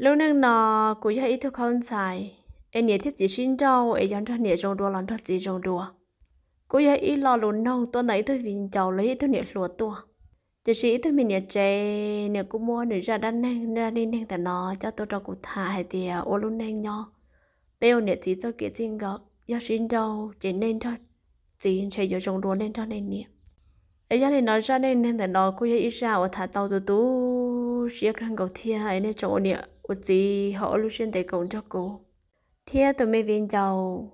Lub neej no kuv yog ib tug khaub ntxhais es niam thiab txiv sib nrauj es yog nrog niam zoo dua los nrog txiv zoo dua. Kuj yog ib lo lus noog tuaj ntawm ib tug viv ncaus los yog ib tug niam hluas tuaj. Tiam sis ib tug me niam tsev nws kuj muab nws zaj dab neeg, zaj neej neeg ntawm no coj tuaj rau kuv tham hais tias ua lub neej nyob, peb ua niam txiv txoj kev txij nkawm yog sib nrauj ces nej nrog txiv ntshe yuav zoo dua nej nrog nej niam. Es yog li no zaj neej neeg ntawm no kuj yog ib zaj uas tham tau tu tu siab kawg nkaus thiab es nej tsoom ua niam ua txiv ho ua lub siab ntev koom nrog kuv. Thiab tus me viv ncaus,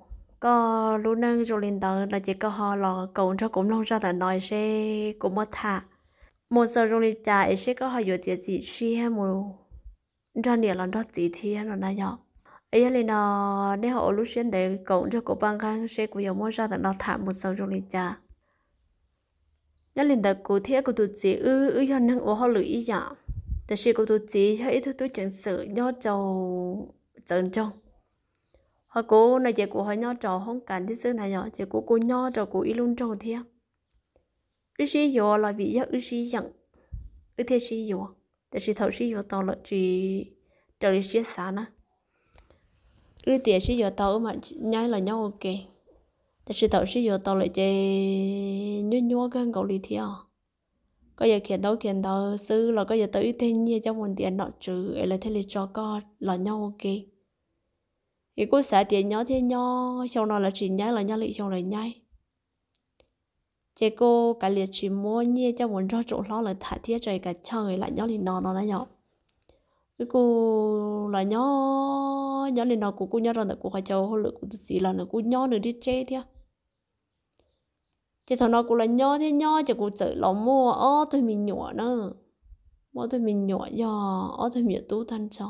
koj lub neej zoo li ntawd no ces koj ho los koom nrog kuv mloog zaj ntawm no seb kuv muab tham mus xaus zoo li cas es seb koj ho yuav txiav txim siab mus nrog niam los nrog txiv thiab no na yog. Es yog li no nej ho ua lub siab ntev koom nrog kuv paj nqeeb seb kuv yuav muab zaj ntawm no tham mus xaus zoo li cas. Nyob li ntawd kuv thiab kuv tus txiv wb, wb yog neeg ua hauj lwm ib yam, tiam sis kuv tus txiv yog ib tug tub ceev xwm nyob rau txawv nroog, ho kuv no ces kuv ho nyob rau hoob kas thiab xwb na yog, ces kuv kuj nyob rau kuv ib lub nroog thiab. Wb sib yuav los vim yog wb sib yeem, wb thiaj sib yuav, tiam sis thaum sib yuav tau lawm tsis raws li siab xav na. Wb tias sib yuav tau wb mam nyaib los nyob ua ke, tiam sis thaum sib yuav tau lawm ces nyuaj nyuaj kawg nkaus li thiab. Koj yuav khiav ntaub khiav ntawv xwb los koj yuav tau ib teg nyiaj coj mus ntiav nom tswv es lawv thiaj li tso koj los nyob ua ke. Es kuj xav tias nyob thiab nyob, xyoo no lawv tsis nyaib los nyob lwm xyoo lawv nyaib, ces kuj kav liam tsis muab nyiaj coj mus nrog tsoom hlob lawv tham thiab tso kav chawj lam nyob li no no na yog. Wb kuj los nyob, nyob li no kuv kuj nyob rau ntawm kuv qhov chaw hauj lwm, kuv tus txiv los nws kuj nyob nws tib tseb thiab. Ces thaum no kuv los nyob thiab nyob ces kuv txawm los muaj ob tug me nyuam na, muaj ob tug me nyuam yog ob tug me nyuam tub tag nrho.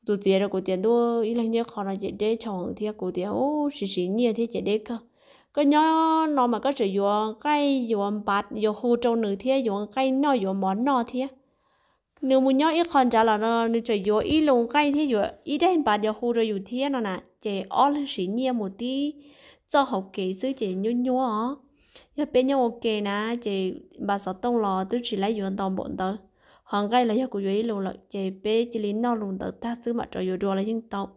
Kuv tus txiv rau kuv tias ntuj, ib leeg nyob qhov no ces deb dhau thiab, kuv tias ub, siv siv nyiaj thiab ces deb kawg. Koj nyob no mas koj tseem yuav nqaij yuav npav yuav hu rau nws thiab yuav nqaij noj yuav mov noj thiab. Nws mus nyob ib qho nrad los no nws tseem yuav ib lus nqaij thiab yuav ib daim npav yuav hu rau yus thiab no na, ces ob leeg siv nyiaj mus tib txoj hauv kev xwb ces nyuaj nyuaj os. Yog peb nyob ua ke na ces npav xov tooj los twb tsis laib yuav ntau npaum ntawd, ho nqaij los yog kuv yuav ib lus lawm ces peb cia li noj lus ntawd tag xwb mam rov yuav dua los yeej tau.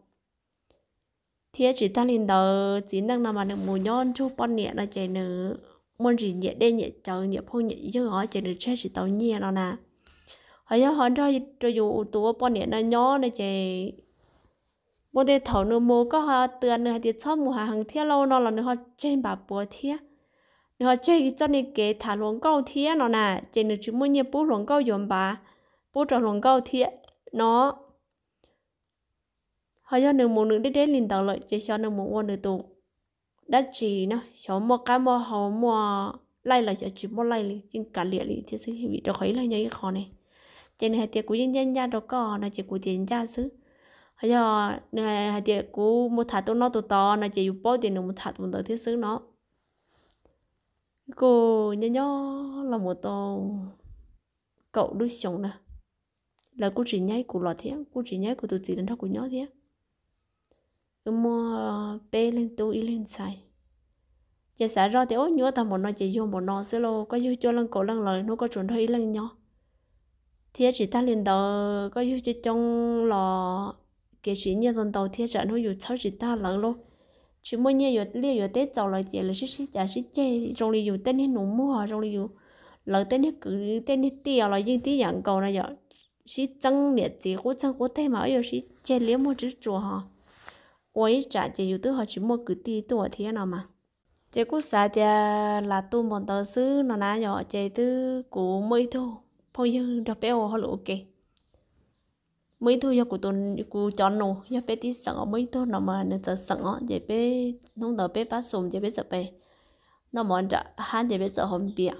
Thiab tsis tag li ntawd txiv neej no mas nws mus nyob nrug poj niam no ces nws muaj ntsis nyiam dej nyiam cawv nyiam phooj nyiam ywg os ces nws tseg tsis tau nyiaj no na. Ho yog ho nrog rau yus tus ua poj niam no nyob no ces muaj tej thaum nws mus koj ho tws nws hais tias txhob mus hav heev thiab lauj no los nws ho tseg npav puav thiab. Nws ho tseg txoj niag kev tham hluas nkauj thiab no na, ces nws tsis muaj nyiaj pub hluas nkauj yuav npav pub rau hluas nkauj thiab no. Ho yog nws mus nws deb deb li ntawd lawm ces xyov nws mus ua nws tus dab tsi na, xyov muaj qab muaj hau muaj laij los xyov tsis muaj laij li yeej kav liam li thiab xwb vim rau qhov ib leeg nyob ib qho ne. Ces nws hais tias kuv yeej ncaj ncaj rau koj no ces kuv tias ncaj xwb. Ho yog nws hais tias kuv mus tham tus no tus tod no ces yus paub tias nws mus tham tus ntawd thiab xwb no. Kuj nyob nyob los mus tau kaum lub xyoo na, lawv kuj tsis nyaib kuv los thiab kuj tsis nyaib kuv tus txiv los nrog kuv nyob thiab. Wb muaj peb leeg tub ib leeg ntxhais. Ces xav zoj tias ub, nyuaj tag npaum no ces yug npaum no xwb lauj, koj yug cuaj leej kaum leej los hnub koj tsuas nrog ib leeg nyob. Thiab tsis tag li ntawd koj yug coob coob los kev siv nyiaj ntau ntau thiab tsam hnub yus txhawb tsis tag lawv lauj. Tsis muaj nyiaj yuav liaj yuav teb txaus lawm ces lawv sib sib cav sib ceg zoo li yus tej niag nus muag zoo li yus, lawv tej niag kwv tej niag tij los yeej tib yam nkaus no yom. Sib txeeb niam txiv qub txeeg qub teg mas wb yuav sib ceg liab muag tsib tsuas ho ua ib tsam ces yus twb ho tsis muaj kwv tij tuaj thiab no mas. Ces kuj xav tias lam tu npaum ntawd xwb no na yom, ces twb kuv muaj ib tug phooj ywg nrog peb ua hauj lwm ua ke. Muaj ib tug yog kuv cov nus yog peb tib xeem os, muaj ib tug no mas nws txawv xeem os, ces peb hnub ntawd peb pab xum ces peb txawm pem noj mov nram hab ces peb txawm hauv npias.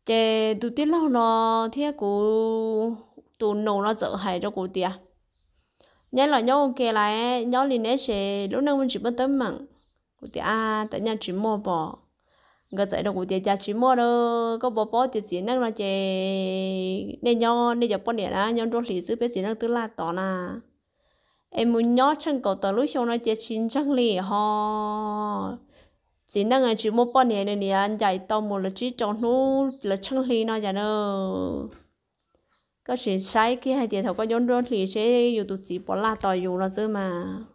Ces tus tij laug no thiab kuv tus nus no txawm hais rau kuv tias, nyob los nyob ua ke lawm, nyob li neb ces lub neej muaj tsis muaj teeb meem. Kuv tias a, tam nyaj tsis muaj pom. Nkawd txawm rau kuv tias cas tsis muaj a, koj puas paub tias txiv neej no ces nej nyob nej cov poj niam na nyob nruab hlis xwb, peb txiv neej twb laj tod na. Es mus nyob tsheej kaum tawm lub xyoo no ces tsis ntseeg li ho. Txiv neej tsis muaj poj niam, nws niam ncaim tau mus lawv tsib rau hnub lawv tsheej hli no cas na. Koj sim saib kiag hais tias thaum koj nyuaj nruab hlis seb yus tus txiv puas laj tos yus no xwb mas,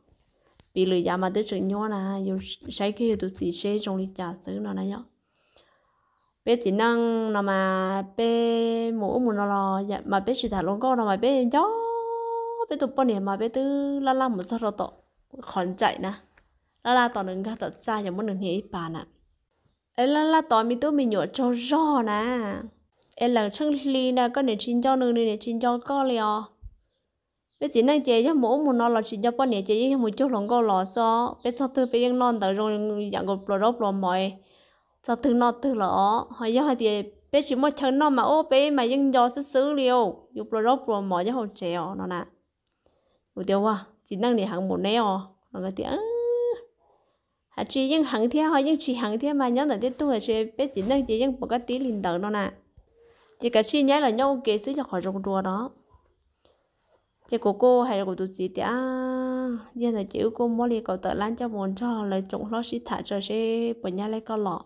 piv lwm yav mas twb tseem nyuaj na, yus saib kiag yus tus txiv seb zoo li cas xwb no na yom. Peb txiv neej no mas peb mus ub mus no los mas peb tsis tham hluas nkauj no mas peb nco peb tus poj niam mas peb twb laj laj mus txog rau tom qhov ncaim na, laj laj tos nws nkag tom txaj yog muab nws hnia ib pas na. Es laj laj tos me tub me nyuam tsaug zog na, es lawm tsheej hli na koj niam tsis nco nws, nws niam tsis nco koj li os. Peb txiv neej ces yog mus ub mus no los tsis nco poj niam ces yeej yog mus cuag hluas nkauj los xwb os. Peb txog twg peb yeej noj ntawd zoo yam nkaus pluas zaub pluas mov, txog twg noj twg lawm os. Ho yog hais tias peb tsis muaj chaw noj mas ub peb mas yeej nco xwb xwb li os, yus pluas zaub pluas mov nyob hauv tsev os no na. Kuv tias ua txiv neej nim heev mus neb os no tias, hais tsis yeej heev thiab ho yeej tsis heev thiab mas nyob ntawm tej tug peb txiv neej ces yeej pom koj tib li ntawd no na. Ces kav tsij nyaib los nyob ua ke xwb yog qhov zoo dua no. Ces kuv kuj hais rau kuv tus txiv tias, yog ntawd ces wb kuj muab li kaum tawm lab coj mus nrog lawv tsoom hlob sib tham tso seb puas nyab li koj los.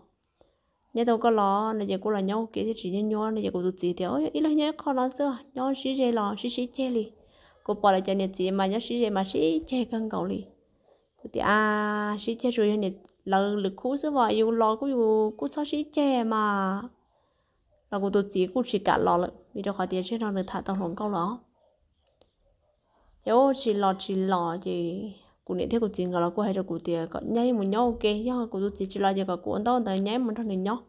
Nyab tau koj los no ces kuj los nyob ua ke thiab tsis nyuaj nyuaj no ces kuv tus txiv tias ib leeg nyob ib qho no xwb, nyob sib ze los sib sib ceg li. Kuv pom lawv cov niam txiv mas nyob sib ze mas sib ceg kawg nkaus li. Kuv tias, sib ceg tsuas yog lawv lwm khub xwb as, yus los kuj yus kuj txhob sib ceg mas. Los kuv tus txiv kuj tsis kam los lawm vim rau qhov tias tseg no nws tham tau hluas nkauj los. Ces ua tsis los tsis los ces kuv niam thiab kuv txiv nkawd los kuj hais rau kuv tias kom nyaib mus nyob ua ke, yog kuv tus txiv tsis los ces kom kuv ua ntaub ntawv nyaib mus nrog nws nyob.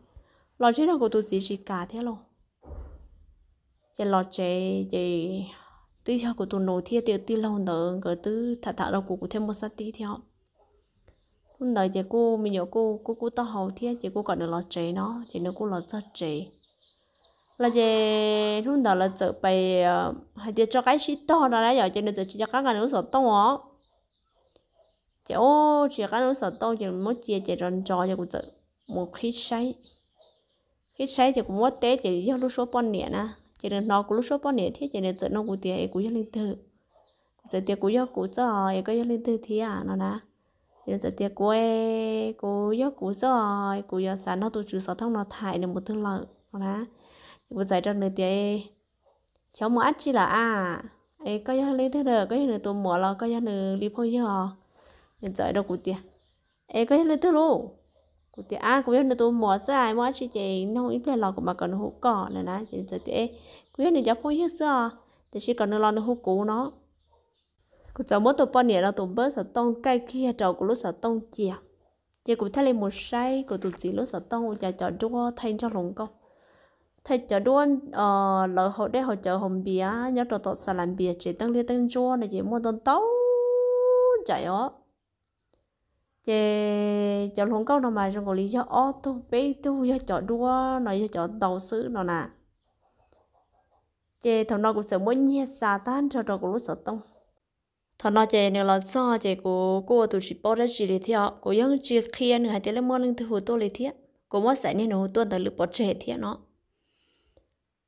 Los tseg no kuv tus txiv tsis kam thiab lauj. Ces los tsev ces twb yog kuv tus nus thiab tej tij laug ntawd nkawd twb tham tham rau kuv, kuv thiaj muaj xab tib thiab. Hnub ntawd ces kuj me nyuam kuj kub kub taub hau thiab ces kuj kom nws los tsev no ces nws kuj los txog tsev. Los ces hnub ntawd lawv txawm pais hais tias tso qaib sib tog no na yom, ces nws txawm tsis nco qab nqa nws lub xov tooj os. Ces ua tsis nco qab nws lub xov tooj ces muab cia ces rov nrov ces kuv txawm mus qhib saib. Qhib saib ces kuv muab teb ces yog lub suab poj niam na, ces nws hnov kuv lub suab poj niam thiab ces nws txawm nug kuv tias es kuv yog leej twg. Kuv txawm tias kuv yog kuv xwb os, es koj yog leej twg thiab no na. Ces nws txawm tias kuv, kuv yog kuv xwb os, kuv yuav xav nrog tus tswv xov tooj no tham nws mus twg lawm no na. Ces kuv txawm hais rau nws tias xyov mus dab tsi lawm a, es koj yog leej twg, koj yog nws tus muam los koj yog nws li phooj ywg os? Nws txawm hais rau kuv tias es koj yog leej twg lauj? Kuv tias a kuv yog nws tus muam xwb, muaj dab tsi ces nug ib pliag los kuv mam kom nws hu koj no na. Ces nws txawm tias kuv yog nws cov phooj ywg xwb os, tiam sis kom nws los nws hu kuv no. Kuv txawm muab tus poj niam no tus npawb xov tooj kaij kiag rau kuv lub xov tooj cia. Ces kuv thiaj li mus saib kuv tus txiv lub xov tooj ua cas cov duab thaij nrog hluas nkauj, thaij cov duab lawv haus dej haus cawv haus npias nyob rau tom xa las npias tsev teeb liab teeb ntsuab no ces muaj ntau ntau ntsais os. Ces cov hluas nkauj no mas zoo nkaus li yog ob tug peb tug, yog cov duab no yog cov ntau xwb no na. Ces thaum no kuv txawm muab nyiag xa tag nrho rau kuv lub xov tooj. Thaum no ces nws los txog ces kuv kuj ua tus tsis paub dab tsi li thiab, kuv yeej tsis qhia nws hais tias muaj leej twg hu tuaj li thiab, kuv muab xaiv niag nws hu tuaj ntawd lwm pov tseg thiab no.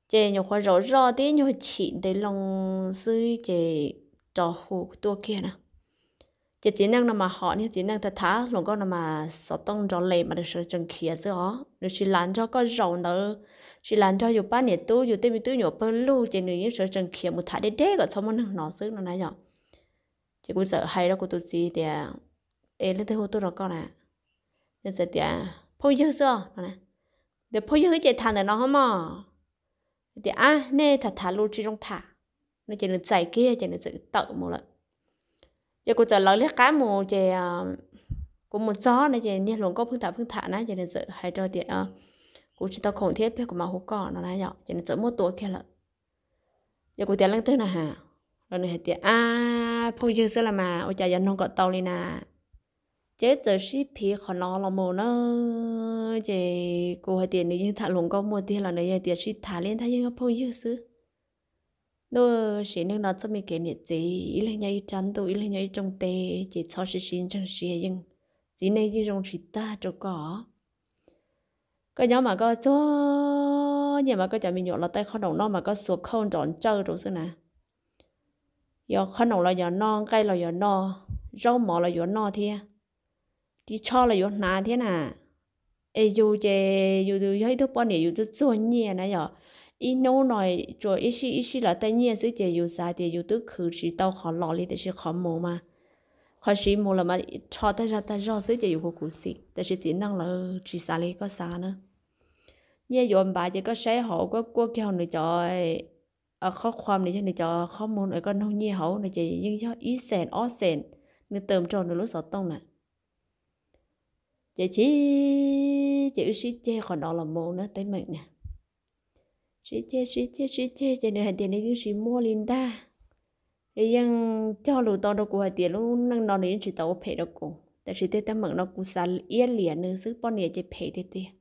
Ces nyuam qhuav zaum zoj tib nyuag chim ntev loo xwb ces rov hu tuaj kiag na. Ces txiv neej no mas hom niag txiv neej tham tham hluas nkauj no mas xov tooj nrov les mas nws sawv tsees khiav xwb os, nws tsis lam nrog koj zaum ntawd, tsis lam nrog yus pab niam tub yus tej me tub nyuam pawg lug ces nws yeej sawv tsees khiav mus tham deb deb kom txhob muaj neeg hnov xwb no na yom. Ces kuv txawm hais rau kuv tus txiv tias es leej twg hu tuaj rau koj na? Nws txawm tias phooj ywg xwb os no. Tias phooj ywg ces tham ntawm no hos mog. Tias ab nej tham tham lus tsis zoo tham no ces nws txais kiag ces nws txawm tawm mus lawm. Ces kuv txawm lawv liab qab mus ces kuv mus txog no ces niag hluas nkauj pheej tham pheej tham na ces nws txawm hais rau tias kuv tsis tau khoom thiab pliag kuv mam hu koj no na yom, ces nws txawm muab tua kiag lawm. Ces kuv tias leej twg na has? Los nws hais tias ab phooj ywg xwb los mas ua cas yuav noog kom tau li na. Ces txawm sib phiv qhov no los mus na. Ces kuv hais tias nws yeej tham hluas nkauj muaj tiag los nws yeej tias sib tham li ntag, yeej yog phooj ywg xwb. Ntuj, sim neej no txoj me kev niam txiv ib leeg nyob ib rab ntuj ib leeg nyob ib rooj teb ces txhob sib sib ntseeg siab yeej, txiv neej yeej zoo tsis tag rau koj. Koj nyob mas koj txuag nyiaj mas koj cov me nyuam los taij qhob noom noj mas koj xuas khauj nrov ntsawj rau xwb na. Yog qhob noom los yog noj, nqaij los yog noj, zaub mov los yuav noj thiab, ris tsho los yuav hnav thiab na. Es yus ces yus yog ib tug poj niam yus txuag txuag nyiaj na yom, ib hnub no tsuas ib sij ib sij los tej nyiaj xwb ces yus xav tias yus twb khwv tsis tau qhov los li, tiam sis qhov mus mas, qhov siv mus lawm mas rho tag zog tag zog xwb ces yus kuv kuv xim, tiam sis txiv neej lawv tsis xav li koj xav na. Nyiaj yuav npav ces koj saib hauv, koj kuaj kiag hauv nws cov qhob qhuam, nws yog nws cov qhob mus, koj noog nyiaj hauv no ces yeej yog ib xees ob xees nws tawm rau nws lub xov tooj na. Ces chim, ces wb sib ceg qhov no los mus na teeb meem na. Sib ceg sib ceg sib ceg ces nws hais tias nws yeej tsis muaj li ntag. Nws yeej cog lus tau rau kuv hais tias lub neej no nws yeej tsis tau ua phem rau kuv, tiam sis tej teeb meem no kuv xav iab liam nws xwb, poj niam ces phem tiag tiag.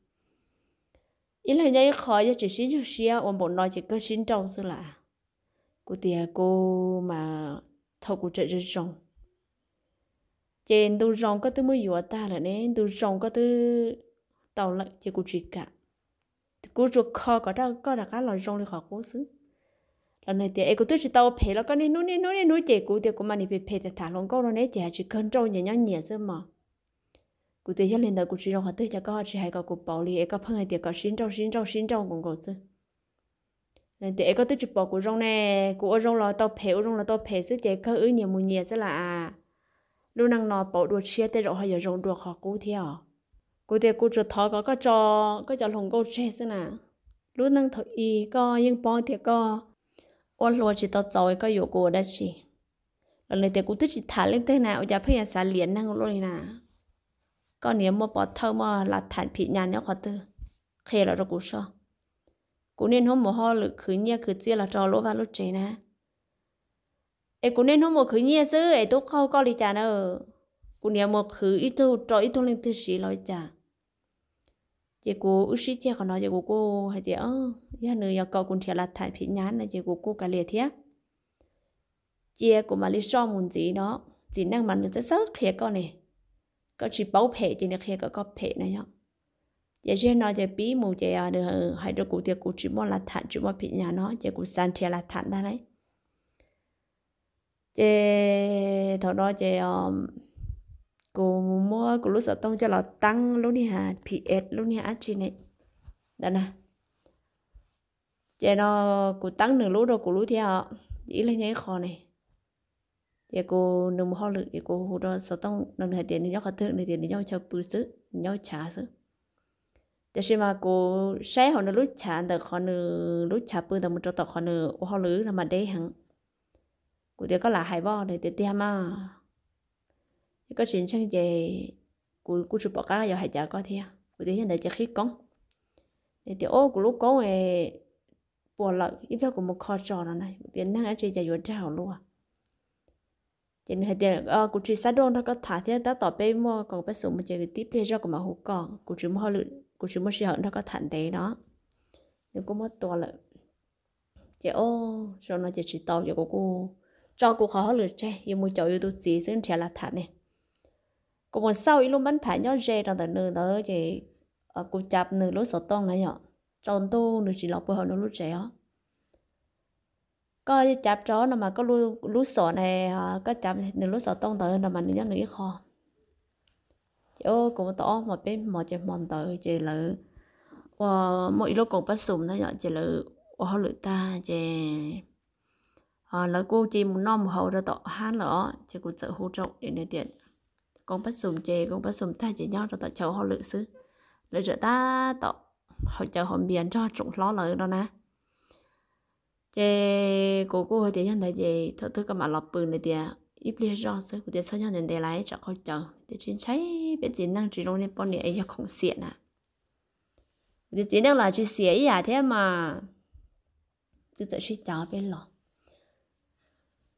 Ib leeg nyob ib qho, yog tsis sib nyuag siab ua npaum no ces kawg sib nrauj xwb lawm. Kuv tias kuv mas, thaum kuv tseem zoo zoo, ces ntu zoo koj twb muab yuav tag lawm ne, ntu zoo koj twb tau lawm ces kuv tsis kam. Kuv tsuas kho kom koj rov qab los zoo li qhov qub xwb. Los nws tias es kuv twb tsis tau phem los koj niaj hnub niaj hnub niaj hnub, ces kuv tias kuv mas nim phem phem tham tham hluas nkauj no ne ces hais tsis kawg, nrauj nyias nyob nyias xwb mog. Kuv tias yog li ntawd kuv tsis zoo qhov twg cas koj ho tsis hais kom kuv paub li es koj pheej hais tias kom sib nrauj sib nrauj sib nrauj nkaus nkaus xwb. Nws tias es koj twb tsis pom kuv zoo ne, kuv ua zoo los tau phem, ua zoo los tau phem xwb ces kawg wb nyias mus nyias xwb las. Lub neej no pauv dua tshiab tej zaum ho yuav zoo dua qhov qub thiab os. Kuv tias kuv tsuas thov kom koj tso koj cov hluas nkauj tseg xwb na. Lub neej thaum ub koj yeej paub tias koj ua hluas tsis tau txaus koj yuav kuv ua dab tsi. Los nws tias kuv twb tsis tham leej twg na, ua cas pheej yuav xav liam neeg luaj li na. Koj niam muaj pov thawj muaj lam tham phim nyas nyob qhov twg, qhia los rau kuv soj. Kuv niaj hnub mus hauj lwm khwv nyiaj khwv txiaj los rau lub vaj lub tsev na. Es kuv niaj hnub mus khwv nyiaj xwb es tub qaug koj li cas na. Kuv niam mus khwv ib tug rau ib tug leej twg siv los li cas. Ces kuv wb sib ceg qhov no ces kuv kuj hais tias yog nws yuav kom kuv nrhiav lam tham phim nyas no ces kuv kuj kav liam thiab. Cia kuv mam li soj mus ntxiv no, txiv neej mas nws txawj txawj qhia koj ne. Koj tsis paub phem ces nws qhia kom koj phem na yom. Ces ziag no ces pib mus ces nws hais rau kuv tias kuv tsis muaj lam tham tsis muaj phim nyas no ces kuv xav nrhiav lam tham ntag lauj. Ces thaum no ces kuv muab kuv lub xov tooj coj los teeb lub niag P S lub niag dab tsi ne ntawd na. Ces no kuv teeb nws lub rau kuv lub thiab os, ib leeg nyob ib qho ne. Ces kuv, nws mus hauj lwm ces kuv hu rau xov tooj no, nws hais tias nws nyob qhov twg, nws tias nws nyob chaw pw xwb, nws nyob chav xwb. Tiam sis mas kuv saib hauv nws lub chav, ntawm qhov nws lub chav pw ntawd mus rau tom qhov nws ua hauj lwm no mas deb heev. Kuv tias koj lam hais voj, nws tias tiag mas. Yog koj tsis ntseeg ces kuv kuj tsis pom qab yuav hais cas koj thiab. Kuv tias yog ntawd ces qhib koob. Nws tias o, kuv lub koob puas lawm, ib pliag kuv mus kho tso no na. Kuv tias neeg dab tsi cas yuav dag hauv luaj. Ces nws hais tias kuv tsis xav duaj nrog koj tham thiab, tab tom peb muaj koom pab xum mus ces tib pliag zog kuv mam hu koj, kuv tsis muaj sij hawm nrog koj tham ntev no. Nws kuj muab tua lawm. Ces o, zaum no ces tsis tau ces kuv kuj tso kuv qhov hauj lwm tseg, yuav mus caum yus tus txiv xwb nrhiav lam tham ne. Kuv mus xauj ib lub npab phav nyob ze rau ntawm nws ntawd ces kuv cav nws lub xov tooj na yom, tsaus ntuj nws tsis los puag hauv nws lub tsev os. Koj cav rau no mas koj lub xov na, koj cav nws lub xov tooj ntawd no mas nws nyob nws ib qho. Ces kuv mus tau ob hmo peb hmo ces hmo ntawd ces lawv ua, muaj ib lub koom pab xum na yom, ces lawv ua hauj lwm tag ces lawv kuj cia mus noj mus haus rau tom hab lawm os, ces kuv txawm hu rau nws tias koom pab xum ces koom pab xum tag ces nyob rau tom chaw ua hauj lwm xwb. Lawv tseem tab tom haus cawv haus npias nrog tsoom hlob lawv no na. Ces kuv kuj hais tias yog ntawd ces thaum twg koj mam los pw, nws tias ib pliag zog xwb. Kuv tias txhob nyob ntev ntev lawm tsam qaug cawv. Tias tsis ntshai, peb txiv neej tsis zoo li poj niam es yog khoom xiam na. Kuv tias txiv neej los tsis xiam ib yam thiab mas. Twb txawm sib cav peb los.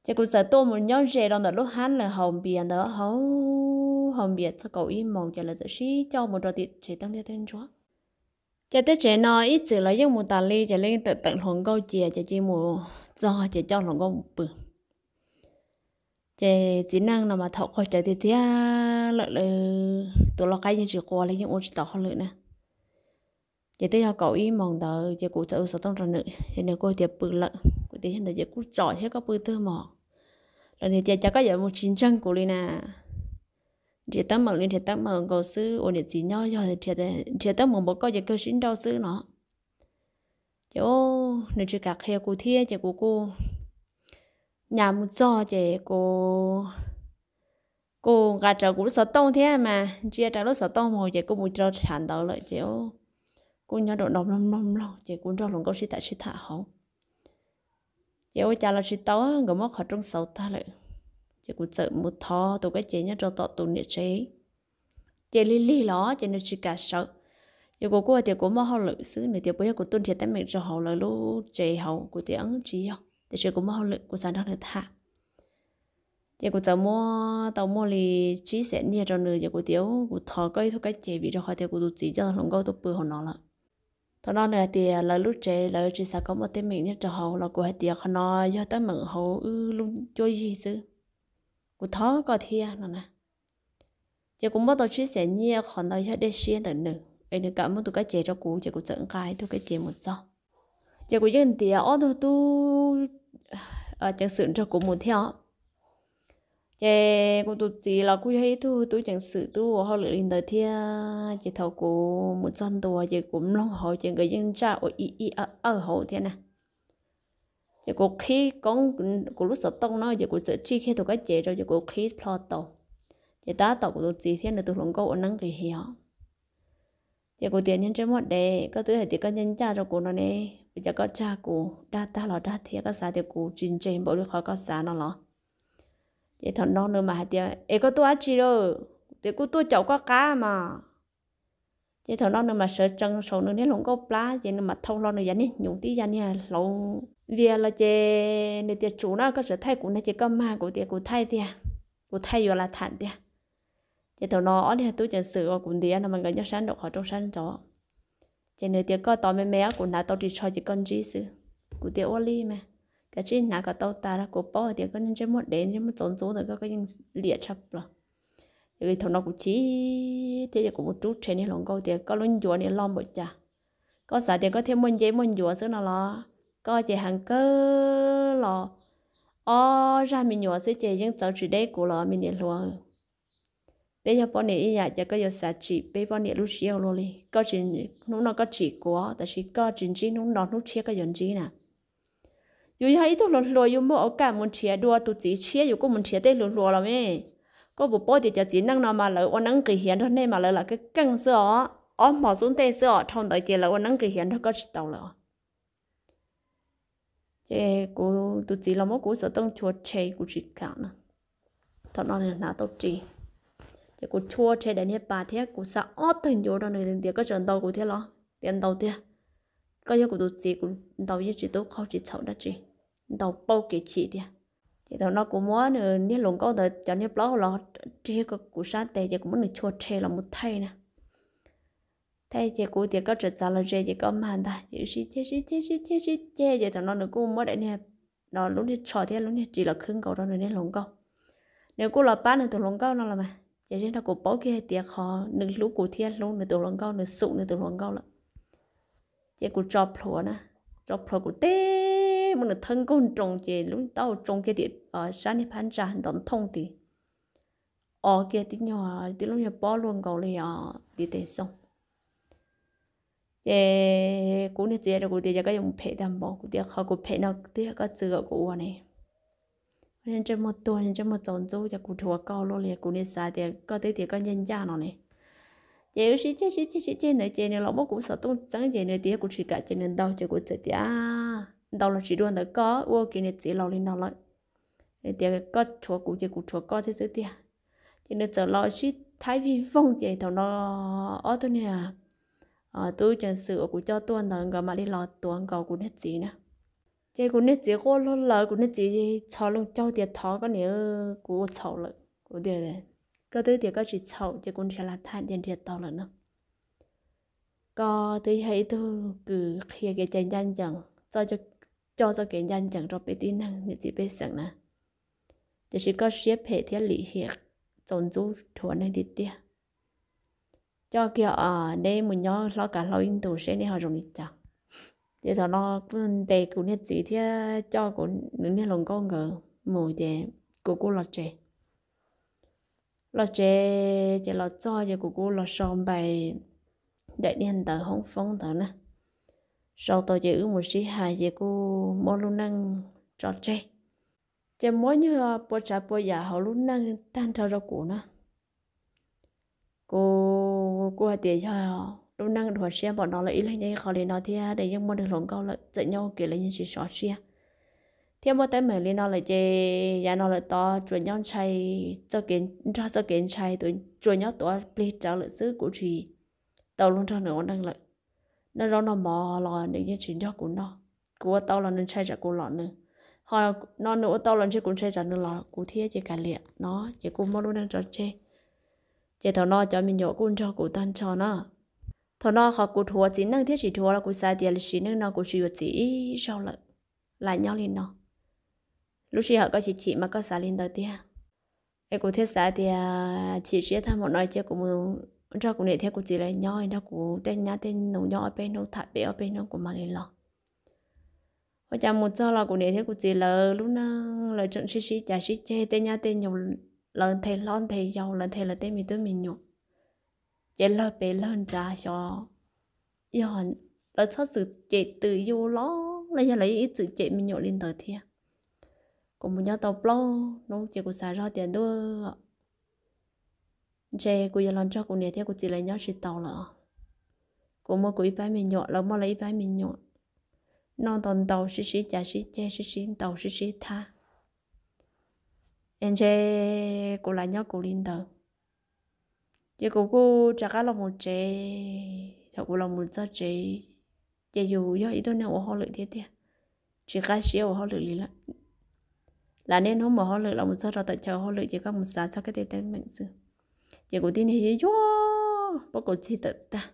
Ces kuv txawm tuaj mus nyob ze rau ntawm lub hab lawv haus npias ntawd, haus, haus npias txog kaum ib moos ces lawv txawm sib coj mus rau tim tsev teeb liaj teeb ntsuab. Ces tej tsev no ib txwm los yeej mus tas li ces lawv yeej tawm teem hluas nkauj cia ces cia mus txog ces coj hluas nkauj mus pw. Ces txiv neej no mas thaum qaug cawv tiag tiag lawm, lawv tus lau qaib yeej tsis qua li, yeej ua tsis tau hauj lwm na. Ces twb yog kaum ib moos ntawd ces kuv txawm hu xov tooj rau nws ces nws kuj tias pw lawm. Kuv tias yog ntawd ces kuj tsom thiab, koj pw twg mog? Lawv nws tias cas koj yuav mus tsis ntseeg kuv li na. Nrhiav teeb meem li nrhiav teeb meem nkaus xwb, ua niam txiv nyob yog nrhiav teeb meem npaum koj ces kawg sib nrauj xwb no. Ces nws tsis kam qhia kuv thiab ces kuv kuj nyas mus txog ces kuv kuj nqa rawv kuv lub xov tooj thiab mas ntsia rawv lub xov tooj mus ces kuj mus rau tshav ntawd lawm ces kuj nyob rau no mloog mloog mloog ces kuv nrog hluas nkauj sib tham sib tham hauv. Ces ua cas los tsis tau, nkawd muab qhov rooj xauv tag lawm. Ces kuv txawm mus thov tus kab ces nyob rau tom tus niam tsev. Ces lig lig los ces nws tsis kam sawv. Ces kuv kuj hais tias kuv muaj hauj lwm xwb, nws tias puas yog kuv tuaj nrhiav teeb meem rau hauv lawv lub tsev hauv, kuv tias tsis yog, tiam sis kuv muaj hauj lwm kuv xav nrog nws tham. Ces kuv txawm muab tau muaj li tsib xees nyiaj rau nws ces kuv tias kuv thov koj ib tug kab ces vim rau qhov tias kuv tus txiv coj hluas nkauj tuaj pw hauv no lawm. Thaum no nws hais tias lawv lub tsev lawv tsis xav kom muaj teeb meem nyob rau hauv los kuv hais tias qhov no yog teeb meem hauv wb lub cuab yig xwb, kuv thov koj thiab no na. Ces kuv muab tau tsib xees nyiaj, qhov ntawd yog dej siab ntawm nws es nws kam muab tus kab ces rau kuv ces kuv txawm nqa ib tug kab ces mus txog. Ces kuv yeej ntiav ob tug tub ceev xwm nrog kuv mus thiab os. Ces kuv tus txiv los kuj yog ib tug tub ceev xwm tub ua hauj lwm li ntawd thiab ces thaum kuv mus txog ntua ces kuv mloog hauv ces nkawd yeej ntsaj ua ib ib awj awj hauv thiab na. Ces kuv qhib koob kuv lub xov tooj no ces kuv txawm tsij kiag tus kab ces rau ces kuv qhib plho tau. Ces tab tom kuv tus txiv thiab nws tus hluas nkauj ua neeb nqis hiav. Ces kuv tias niag ntsej muag dev, koj twb hais tias koj ncaj ncaj rau kuv no ne, ua cas koj dag kuv, dag tag los dag thiab, koj xav tias kuv tsis ntse npaum li qhov koj xav no los? Ces thaum no nws mas hais tias es koj tuaj dab tsi lawm? Tias kuj tuaj caum koj qab mas. Ces thaum no nws mas sawv tsees saum nws niag hluas nkauj plab ces nws mas thau hlo nws yav niag hnyuv tib yav niag hlau vias los ces nws tias tsum na, koj tseem thaij kuv ntag ces koj mag, kuv tias kuv thaij tiag, kuv thaij yuav lam tham tiag. Ces thaum no ob niag tub ceev xwm uas kuv ntiav no mas nkawd nyob sab nraum qhov rooj sab nraud. Ces nws tias koj tos me me os, kuv hnav tau ris tsho ces koj ntsib xwb. Kuv tias ua li mas, kav tsij hnav kom tau tas, kuv paub hais tias koj niag ntsej muag dev ntsej muag txaus ntxub ntawm koj, koj yeej liam tshaj plaws. Ces thaum no kuv chim thiab ces kuv mus rub rhe niag hluas nkauj tias koj lub ncuav niag loj npaum cas, koj xav tias koj thiaj muaj nceb muaj ncuav xwb no los? Koj ces heev kawg los ob zaj me nyuam xwb ces yeej txawv tsis deb kuv los me niam hluas. Peb yog poj niam ib yam ces koj yuav xav tsim peb poj niam lub siab ua luaj li. Koj tsis, hnub no koj tsim kuv tab sis koj tsis ntsib hnub no hnub tshiab koj yuav ntsib na. Yus yog ib tug hluas hluas yus muaj ua kaj mus nrhiav dua tus txiv tshiab yus kuj mus nrhiav tej hluas hluas los me. Koj puas paub tias cov txiv neej no mas lawv ua neeb nqis hiav nrog nej mas lawv lam keej keej xwb os, ob hmo xub ntej xwb os, dhau ntawd ces lawv ua neeb nqis hiav nrog koj tsis tau lawm os. Ces kuv tus txiv los muab kuv xov tooj chua rhe kuv tsis kam na. Thaum no nws hnav tau ris, ces kuv chua rhe daim niag pas thiab kuv xa ob tawg ncuav rau nws tias koj tseem ntaus kuv thiab los? Tias ntaus tiag. Koj yog kuv tus txiv, kuv ntaus yeej tsis tub qaug tsis txhaum dab tsi, ntaus pauj kev chim tiag. Ces thaum no kuv muab nws niag hluas nkauj ntawd cov niag plaub hau los rig kuv sab tes ces kuv muab nws chua rhe los mus thaij na. Thaij ces kuv tias koj tseem txav los ze ces koj mag ntag. Ces wb sib ceg sib ceg sib ceg sib ceg ces thaum no nws kuj muab daim niag, lub niag tsho thiab lub niag ris los khwb nkaus rau nws niag hluas nkauj. Nws kuj los pab nws tus hluas nkauj no los mas ces zeeg no kuv paub kiag hais tias qhov nws hlub kuv thiab hlub nws tus hluas nkauj, nws xum nws tus hluas nkauj lawm. Ces kuv tso plhuav na, tso plhuav kuv teb muab nws thawb nkaug nroos ces lub taub hau tsoo kiag tim sab niag phab ntsa nrov nthooj tid, o kiag tib nyuag tib lub nyuag pob luaj nkaus li os tim tes xoo. Ces kuv niag txiv rau kuv tias yog koj yuav mus phem tag npaum, kuv tias qhov kuv phem no twb yog koj txwv kom kuv ua ne. Ntsej muag tuag ntsej muag txaus ntxub ces kuv dhuav koj luaj li, kuv niaj xav tias koj twb tias koj ncaj ncaj no ne. Ces wb sib ceg sib ceg sib ceg ntawd ces nws los muab kuv xov tooj txeeb ces nws tias yog kuv tsis kam ces nws ntaus ces kuv txawm tias ntaus los tsis dua ntawd koj ua kiag niag txiv laus li no lawm. Tias koj rhuav kuv ces kuv rhuav koj thiab xwb tiag. Ces nws txawm los sib thaib vij voog ces thaum no ob tug niag tub ceev xwm uas kuv coj tuaj ntawd nkawd mam li los tuav nkaus kuv niag txiv na. Ces kuv niag txiv quaj luag lawm, kuv niag txiv txhos loo caug tias thov koj niam, kuv ua txhaum lawm. Kuv tias koj twb tias koj tsis txhaum ces kuv nrhiav las thaj ces nrhiav tau lawm no. Koj twb yog ib tug kws qhia kev cai ncaj ncees, coj txoj kev ncaj ncees rau peb tib neeg niam txiv pej xeem na. Tiam sis koj siab phem thiab lim hiam txaus ntxub dhuav neeg tiag tiag. Coj kiag neb mus nyob hlob kav hlau ib ntus seb neb ho zoo li cas. Ces thaum no kuj ntes kuv niag txiv thiab coj kuv nws niag hluas nkauj nkawd mus ces kuv kuj los tsev. Los tsev ces los txog ces kuv kuj los sau npais daim niag ntawv hoob foob ntawd na. sau tau ces wb mus sib hais ces kuj muab lub neej tso tseg. Ces muab nyuag pua tsav pua yam hauv lub neej tag nrho rau kuv na. Kuv kuj hais tias yog lub neej dhuav siab npaum no lawm, ib leeg nyob ib qho li no thiab nws yeej muaj nws hluas nkauj lawm, txawm nyob ua ke los yeej tsis sov siab thiab muaj teeb meem li no lawm ces yav no lawm tod tsuas nyob ntshai, nrog txoj kev ntshai, tsuas nyob tuav plig rawv lawm xwb, kuv tsis tau luag nrog nws ua neej lawm. Noj zaub noj mov los nws yeej tsis nrog kuv noj, kuv ua tau los nws ntshai tsam kuv lom nws, ho no nws ua tau los ntshe kuv ntshai tsam nws lom kuv thiab ces kav liam no ces kuj muab lub neej tso tseg. Ces thaum no cov me nyuam kuj nrog kuv tag nrho na. Thaum no qhov kuv dhuav txiv neej thiab tsis dhuav los kuv xav tias sim neej no kuv tsis yuav txiv ib zaug lawm, lam nyob li no. Lub sij hawm koj chim chim mas koj xav li ntawd tiag. Es kuv thiaj xav tias chim siab tag npaum no ces kuv mus nrog kuv niam thiab kuv txiv lawv nyob, nrog kuv tej nyab tej nus nyob ob peb hnub, tham pem ob peb hnub kuv mam li los. Ua cas mus txog los kuv niam thiab kuv txiv lawv lub neej lawv tseem sib sib cav sib ceg, tej nyab tej nus lawv nthe hlob nthe yau, lawv nthe lawv tej me tub me nyuam, ces lawg pem lawg nrad xyov yog lawv txhob txwm cem twm yus los los yog lawv ib txwm cem me nyuam li ntawd thiab. Kuv mus nyob tau plaub hnub ces kuv xav zog tias ntuj, ntshe kuv yuav los nrog kuv niam thiab kuv txiv lawv nyob tsis tau lawm. Kuv muaj kuv ib pab me nyuam, lawv muaj lawv ib pab me nyuam, noj ntau ntau, sib sib cav sib ceg, sib sib ntaus sib sib thab, es ntshe kuv lam nyob kuv li ntawd. Ces kuv kuj rov qab los mus tsev. Thaum kuv los mus txog tsev, ces yus yog ib tug neeg ua hauj lwm thiab tiag, tsis qab siab ua hauj lwm li lawm. Lam niaj hnub mus hauj lwm, los mus txog rau tawm chaw hauj lwm ces koj mus xav txog koj tej teeb meem xwb. Ces kuv tib niag yuag yuag, pob kws txig tawm tag.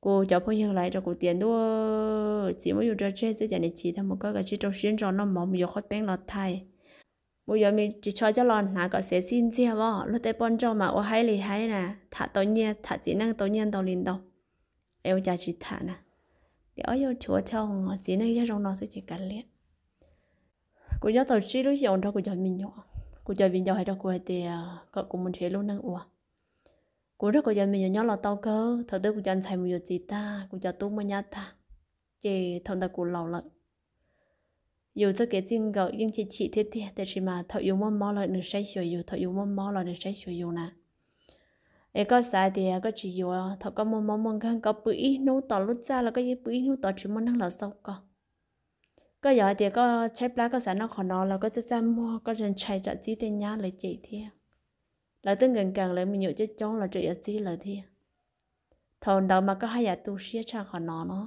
Kuv cov phooj ywg lawv hais rau kuv tias ntuj, txiv muab yus tso tseg xwb cas niam chim tag mus, koj kav tsij rau siab ntso noj mov mus yuav qhob peeb los thaij, mus yuav me ris tsho coj los hnav kom xev xij ntxiag os, luag tej poj nrauj mas ua haib li haib na, tham tau nyiaj, tham txiv neej tau nyiaj ntau li ntau, es ua cas tsis tham na. Tias ob yog rhuav thau, txiv neej yog zoo no xwb ces kav liam. Kuv nyob tau tsib lub xyoos nrog kuv cov me nyuam. Kuv cov viv ncaus hais rau kuv hais tias kom kuv mus nrhiav lub neej ua. Kuv nrog kuv cov me nyuam nyob los tau kawg, thaum twg kuv cov ntxhais mus yuav txiv tag, kuv cov tub muaj nyab tag, ces thaum ntawd kuv laus lawm. Yus txoj kev txij nkawm yeej chim chim thiab tiag, tiam sis mas thaum yus muaj mob lawm nws saib xyuas yus, thaum yus muaj mob los nws saib xyuas yus na. Es koj xav tias koj tsis yuav, thaum koj muaj mob muaj nkeeg koj pw ib hnub tos lub txaj los koj yeej pw ib hnub tos tsis muaj neeg los xauj koj. Koj yog hais tias koj tshaib plab koj xav noj qhov no los koj txaj txaj muag, koj ntshai tsam txib tej nyab lawv cem thiab. Lawv twb nkees nkees, lawv me nyuam coob coob los tseem yuav txib lawv thiab. Thaum ntawd mas koj haj yam tu siab tshaj qhov no no.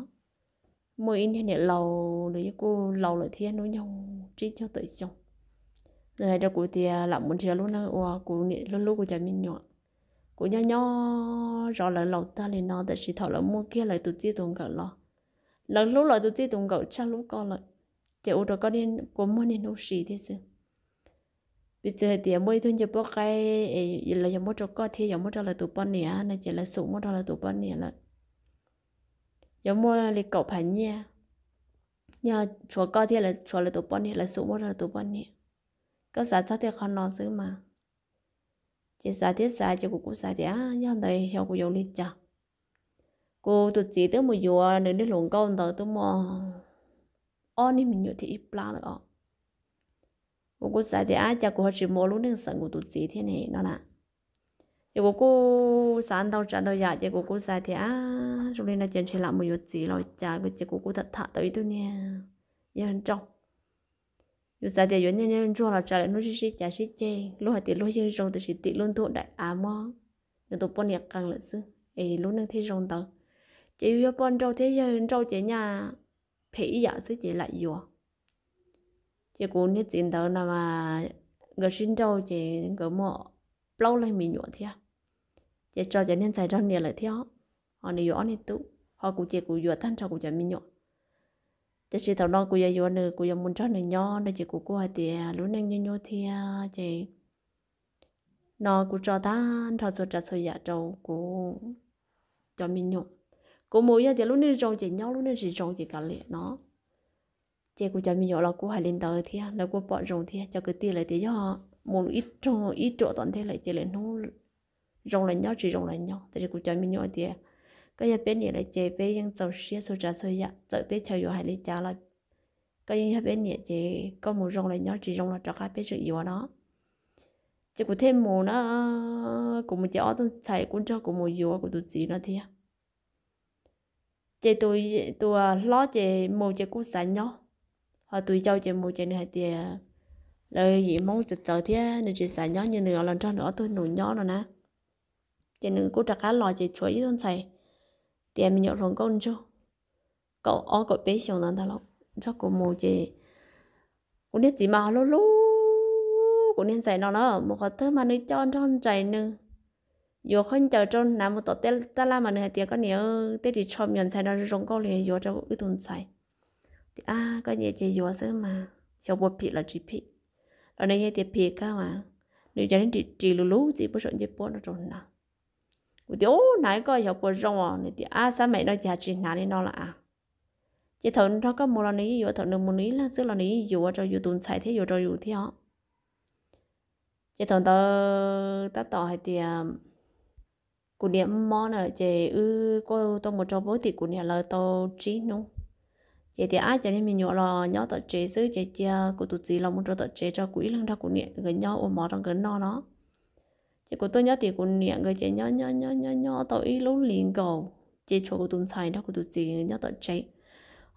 Muaj ib niag niam laus, nws yeej kuj laus lawm thiab, hnub nyoog tsib caug tawm xyoo. Nws hais rau kuv tias lam mus nrhiav lub neej ua, kuv niam hlub hlub kuv cov me nyuam. Kuv nyob nyob zov lawv laus tag li no, tiam sis thaum lawv muaj kiag lawv tus txij tus nkawm los, lawv hlub lawv tus txij tus nkawm tshaj hlub koj lawm, ces ua rau koj kua muag niaj hnub si thiab xwb. Piv txwv hais tias muaj ib tug ncej puab qaib es lawv yog muab rau koj thiab yog muab rau lawv tus poj niam no ces lawv xum muab rau lawv tus poj niam lawm. Yog muaj li kaum phav nyiaj, yog tshuav koj thiab tshuav lawv tus poj niam, lawv xum muab rau lawv tus poj niam. Koj xav txog tej qhov no xwb mas. Ces xav thiab xav ces kuv kuj xav tias yog ntawd xyov kuv yuav ua li cas. Kuv tus txiv twb mus yuav nws niag hluas nkauj ntawd twb muaj ob niag me nyuam thiab ib plab lawm os. Kuv kuj xav tias ab, cas kuv ho tsis mus ua lub neej xeem kuv tus txiv thiab ne no na. Ces kuv kuj xav ntau tsav ntau yam ces kuv kuj xav tias ab, zoo li no ces ntshe lam mus yuav txiv los cas, ces kuv kuj tham tham tau ib tug niag yawg nrauj. Yus xav tias yuav niaj hnub ntsuag los tsam lawv hnub sib sib cav sib ceg, luag hais tias luag yeej zoo tiam sis tim lub ntuj daim av muab nws tus poj niam qee lawm xwb es lub neej thiaj zoo ntawd. Ces yus yog poj nrauj thiab yawg nrauj ces nyaj phem ib yam xwb ces lam yuav. Ces kuv niag txiv ntawd no mas nkawd sib nrauj ces nkawd muaj plaub leeg me nyuam thiab. Ces tso cov niag ntxhais nrog niam lawm thiab, ho nws yuav ob niag tub, ho kuv ces kuv yuav tag nrho kuv cov me nyuam. Tiam sis thaum no kuv yuav yuav nws, kuv yuav mus nrog nws nyob no ces kuv kuj hais tias lub neej nyuaj nyuaj thiab ces no kuv tso tag nrho txhua tsav txhua yam rau kuv cov me nyuam. Kuv mus yog tias lub neej zoo ces nyob, lub neej tsis zoo ces kav liam no. Ces kuv cov me nyuam los kuj hais li ntawd thiab, lawv kuj pom zoo thiab. Cov kwv tij lawv tias yog mus ib rooj ib ruam tom ntej lawm ces lawv hnub zoo los nyob, tsis zoo los nyob, tiam sis kuv cov me nyuam tias Koj yog peb niam lawm ces peb yeej txaus siab txhua tsav txhua yam, txawm teb chaws yuav hais li cas los koj yeej yog peb niam ces koj mus zoo los nyob, tsis zoo los rov qab peb tseem yuav no. Ces kuv thiaj mus na, kuv mus ces ob tug ntxhais kuj nrog kuv mus yuav kuv tus txiv no thiab. Ces tus hlob ces mus ces kuj xav nyob, ho tus yau ces mus ces nws hais tias lawv yim Hmoob txawv txawv thiab nws tsis xav nyob, nws los nrog nws ob tug nus nyob no na. Ces nws kuj rov qab los ces tshuav ib tug ntxhais tias me nyuam hluas nkauj ntsug kaum ob kaum peb xyoos ntawd ntag los nrog kuv mus ces kuv niag txiv mas ho hlub hlub kuv niag ntxhais no na, mus qhov twg mas nws coj nrog nraim nws, yuav khaub ncaws rau hnav mus tom tab laj mas nws hais tias koj niam, tej ris tsho me nyuam ntxhais no zoo nkauj li, yuav rau wb tus ntxhais. Tias ab koj niam, ces yuav xwb mas xyov puas phim los tsis phim, los nws yeej tias phim kawg mas, nws cov niag ris ris lus lub txiv puag saum ncej puab no rau hnav. Kuv tias ub, hnav koj xyov puas zoo os. Nws tias ab xab maim no ces tsis hnav li no lawm a. Ces thaum nrog koj mus los nws yeej yuav, thaum nws mus nws ib leeg xwb los nws yeej yuav rau yus tus ntxhais thiab yuav rau yus thiab os. Ces thaum ntawd tab tom hais tias kuv niam mob na ces wb kuj tuaj mus rau pem tim kuv niam lawv tau tsib hnub. Ces tias ab cov niag me nyuam los nyob tom tsev xwb ces cia kuv tus txiv los mus rau tom tsev rau kuv ib leeg nrog kuv niam nkawd nyob ua mov rau nkawd noj no. Ces kuv tuaj nyob tim kuv niam nkawd ces nyob nyob nyob nyob nyob tau ib lub hlis nkaus ces tshuav kuv tus ntxhais nrog kuv tus txiv nyob tom tsev,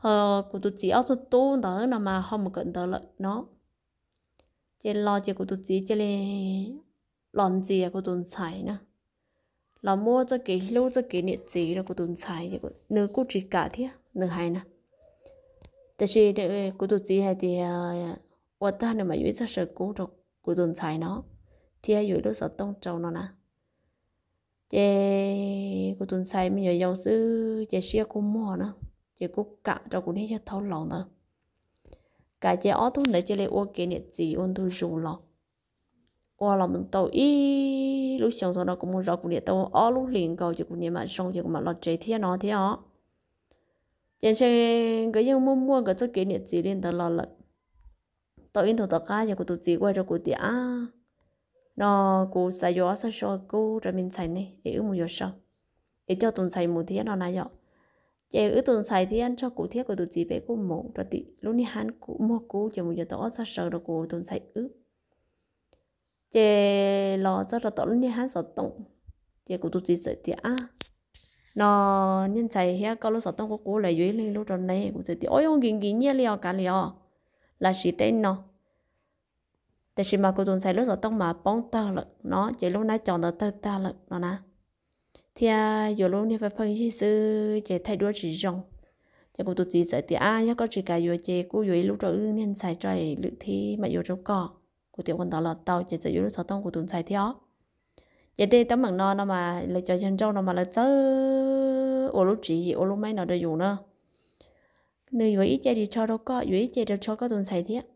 ho kuv tus txiv ob tug tub ntawd no mas ho mus kawm ntawv lawm no. Ces los ces kuv tus txiv cia li los ntxias kuv tus ntxhais na, los muab txoj kev hlub txoj kev niam txiv rau kuv tus ntxhais, nws kuj tsis kam thiab nws hais na. Tiam sis kuv tus txiv hais tias ua tag nws mam yuav ib txoj saw kub rau kuv tus ntxhais no, thiab yuav ib lub xov tooj rau no na. Ces kuv tus ntxhais me nyuam yaus xwb ces siab kuj muag na, ces kuj kam rau kuv niag yawg thaub laus ntawd. Kam ces ob tug ntawd cia li ua kev niam txiv ua ntu zus los, ua los tau ib lub xyoos thaum no kuv mus zov kuv niam tau ob lub hlis nkaus ces kuv niam mam zoo ces kuv mam los tsev thiab no thiab os. Ces ntshe nkawd yeej muaj muaj nkawd txoj kev niam txiv li ntawd los lawm. Tau ib ntus tom qab ces kuv tus txiv kuj hais rau kuv tias ab, no kuv xav yuav ob txoj saw kub rau me ntxhais ne es wb mus yuav saw, es coj tus ntxhais mus thiab no na yom. Ces wb tus ntxhais thiab nrog kuv thiab kuv tus txiv peb kuj mus rau tim lub niag hab muag kub ces mus yuav tau ob txoj saw rau kuv tus ntxhais wb. Ces los txog rau tom lub niag hab xov tooj, ces kuv tus txiv txawm tias ab, no niag ntxhais thiab koj lub xov tooj qub qub lawm yuav ib leeg lub rau neb. Kuv txawm tias ob, yuav nkim nkim nyiaj li os, kav liam os, lam siv tej no. Tiam sis mas kuv tus ntxhais lub xov tooj mas poob tawg lawm no ces lub nab co ntawd tawg tag lawm no na, thiab yuav lub niag pheej pheej yig xwb ces thaij duab tsis zoo. Ces kuv tus txiv txawm tias ab, yog koj tsis kam yuav ces kuj yuav ib lub rau wb niag ntxhais tso, lwm thib mam yuav rau koj. Kuv tias ua ntawd los tau ces txawm yuav lub xov tooj kuv tus ntxhais thiab os. Ces tej teeb meem no no mas lawv cov yawg nrauj no mas lawv txawj ua lub tswv yim ua lub maib no rau yus na. Nws yuav ib ce ris tsho rau koj, yuav ib ce ris tsho koj tus ntxhais thiab,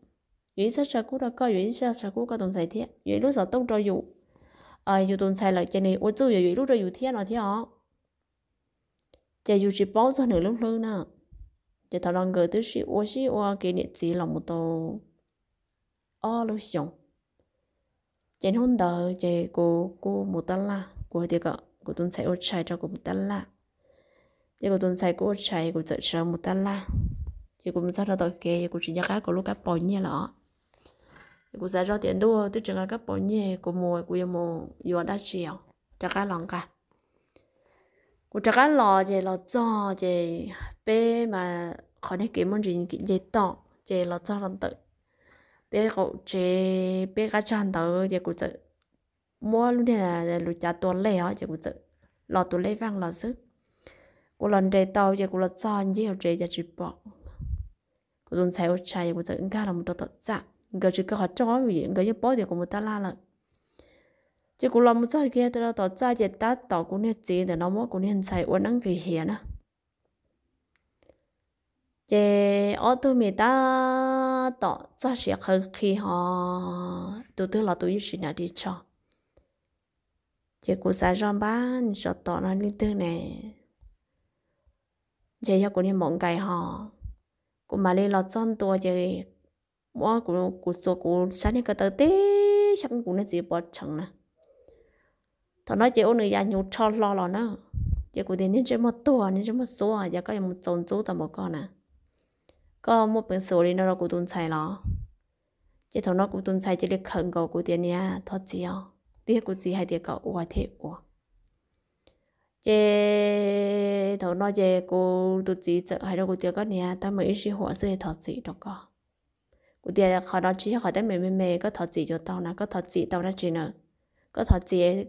yuav ib txoj saw kub rau koj, yuav ib txoj saw kub koj tus ntxhais thiab, yuav ib lub xov tooj rau yus, yus tus ntxhais lawm ces nws ua txuj yuav yuav ib lub rau yus thiab no thiab os. Ces yus tsis paub txog nws lub hlwb na. Ces thaum no nkawd twb sib ua sib ua kev niam txiv los mus tau ob lub xyoos. Ces hnub ntawd ces kuv kuj mus tab laj, kuv hais tias kom kuv tus ntxhais ua tshais rau kuv mus tab laj. Ces kuv tus ntxhais kuj ua tshais, kuv txawm sawv mus tab laj. Ces kuv mus txog rau tom kev ces kuv tsis nco qab kuv lub kab paus nyiaj lawm os. Ces kuv xav zoj tias ntuj, twb tsis nqa kab paus nyiaj, kuv mus kuv yuav mus yuav dab tsi os, rov qab los nqa. Kuv rov qab los ces los txog ces peb mas qhov niag kev muaj ntsis nce toj ces los txog rau ntawm peb qaum tsev, peb qab tsag ntawd ces kuv txawm muab lub niag lus cav tua lej os, ces kuv txawm los tus lej vaj los xwb. Kuv los nres tau ces kuv los txog ncig hauv tsev cas tsis pom. Kuv tus ntxhais ua tshais, kuv txawm nkag los mus rau tom txaj, nkawd tsis kaw qhov rooj, nkawd yeej paub tias kuv mus tab laj lawm. Ces kuv los mus txog kiag rau tom txaj ces tab tom kuv niag txiv ntawm no muab kuv niag ntxhais ua neeb nqis hiav na. Ces ob tug me tab tom txog siav qhawv qhi ho tus twg los tus yeej tsis hnav ris tsho. Ces kuv xav zoj npab, tsov tom no leej twg ne? Ntshe yog kuv niag maum nkais ho. Kuv mam li los txog ntua ces muab kuv, kuv txuas kuv sab niag ko taw tib xyoo kuv niag txiv pov rheev na. Thaum no ces ua nws yam hnyuv rho hlo los na, Ces kuv tias, Niag ntsej muag tuag, niag ntsej muag xuav, cas koj yuav mus txaus ntxub tau npaum koj na? Koj muaj peev xwm ua li no rau kuv tus ntxhais los? Ces thaum no kuv tus ntxhais cia li khawm nkaus kuv tias, Niam, thov txim os. Twb yog kuv txiv hais tias kom ua thiaj ua. Ces thaum no ces kuv tus txiv txawm hais rau kuv tias, Koj niam, teeb meem ib sij huam xwb, thov txim rau koj. Kuv tias, Qhov no tsis yog qhov teeb meem me me, koj thov txim yuav tau na, koj thov txim tau dab tsi na? Koj thov txim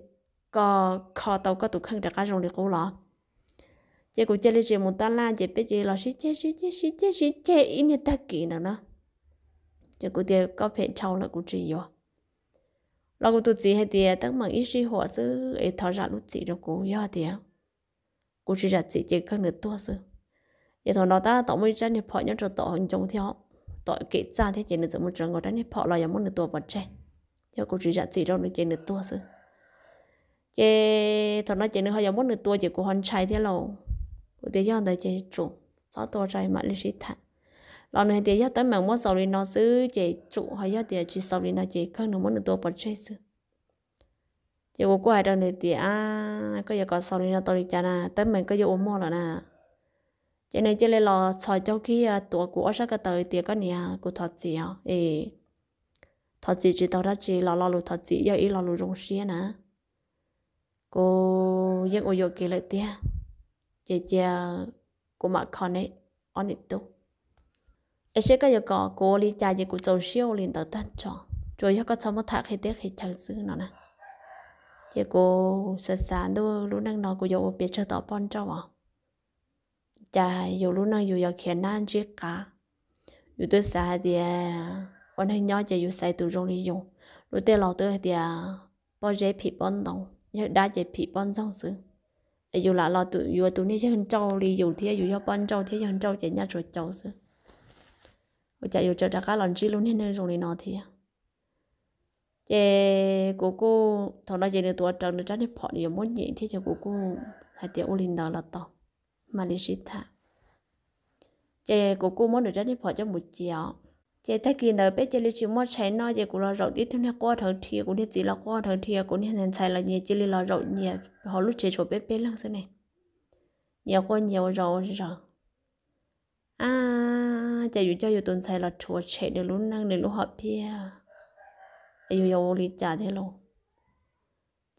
koj kho tau koj tus kheej rov qab zoo li qub los? Ces kuv cia li tsis mus tab laj, ces peb cia li los sib ceg sib ceg sib ceg sib ceg ib niag tag kis ntawd na. Ces kuv tias, Koj phem dhau lawm, kuv tsis yuav. Los kuv tus txiv hais tias, Teeb meem ib sij huam xwb es thov zam lub txim rau kuv, yog tias kuv tsis zam txim ces kawg nws tuag xwb. Ces thaum no tab tom muaj ib rab niag phom nyob rau tom hauv ncoo thiab, tom kev txaj thiab, ces nws txawm mus tsawv nkaus rab niag phom los yog muab nws tua pov tseg. Yog kuv tsis zam txim rau nws ces nws tuag xwb. Ces thaum no ces nws ho yuav muab nws tua ces kuv ho ntshai thiab lauj. Kuv tias, Yog ntawd ces tsum txhob tua tso mam li sib tham. Los nws hais tias yog teeb meem muab xaus li no xwb ces tsum, ho yog tias tsis xaus li no ces kawg nws muab nws tua pov tseg xwb. Ces kuv kuj hais rau nws tias, Koj yuav kom xaus li no tau li cas na? Teeb meem koj yuav ua muaj lawm na. Ces nws cia li los txhos caug kiag tuav kuv ob sab ko taw tias, Koj niam, kuv thov txim os, es thov txim tsis tau dab tsi los lo lus thov txim yog ib lo lus zoo siab na. Kuv yeej ua yuam kev lawm tiag, ces cia kuv mam kho nej ob niam tub, es seb koj yuav kom kuv ua li cas ces kuv txaus siab ua li ntawd tag nrho, tsuas yog koj txhob muab tham qhia teb qhia chaw xwb no na. Ces kuv xav xav ntuj, lub neej no kuv yuav ua pes tsawg tom poj nrauj os? Cas yus lub neej yus yuav khiav nab ntsib qav, yus twb xav hais tias ua neeg nyob ces yus xaiv tus zoo li yus. Lub tej laus twb hais tias pob zeb phim pob ntoo, yawg dab ces phim poj ntxoog xwb. Es yus lam los yuav tus niag yawg nrauj li yus thiab, yus yog poj nrauj thiab yawg nrauj ces nyaj tsuas caus xwb. Ua cas yus tseem rov qab los ntsib lub niag neej zoo li no thiab? Ces kuv kuj, thaum no ces nws tuav rawv nws rab niag phom nws yuav muab nyem thiab, ces kuv kuj hais tias ua li ntawd los tau, mam li sib tham. Ces kuv kuj muab nws rab niag phom coj mus cia os. Ces tag kis ntawd peb cia li tsis muaj tshais noj, ces kuv los zaum tib tug niag quaj rhawv rhia, kuv niag txiv los quaj rhawv rhia, kuv niag ntxhais los nyias cia li los zaum nyias hauv lub tsev tshuav peb peb leeg xwb ne. Nyias quaj nyias ua zos ua zaws. Ab, ces yus coj yus tus ntxhais los rhuav tshem nws lub neej nws lub hom phiaj, es yus yuav ua li cas thiab lauj?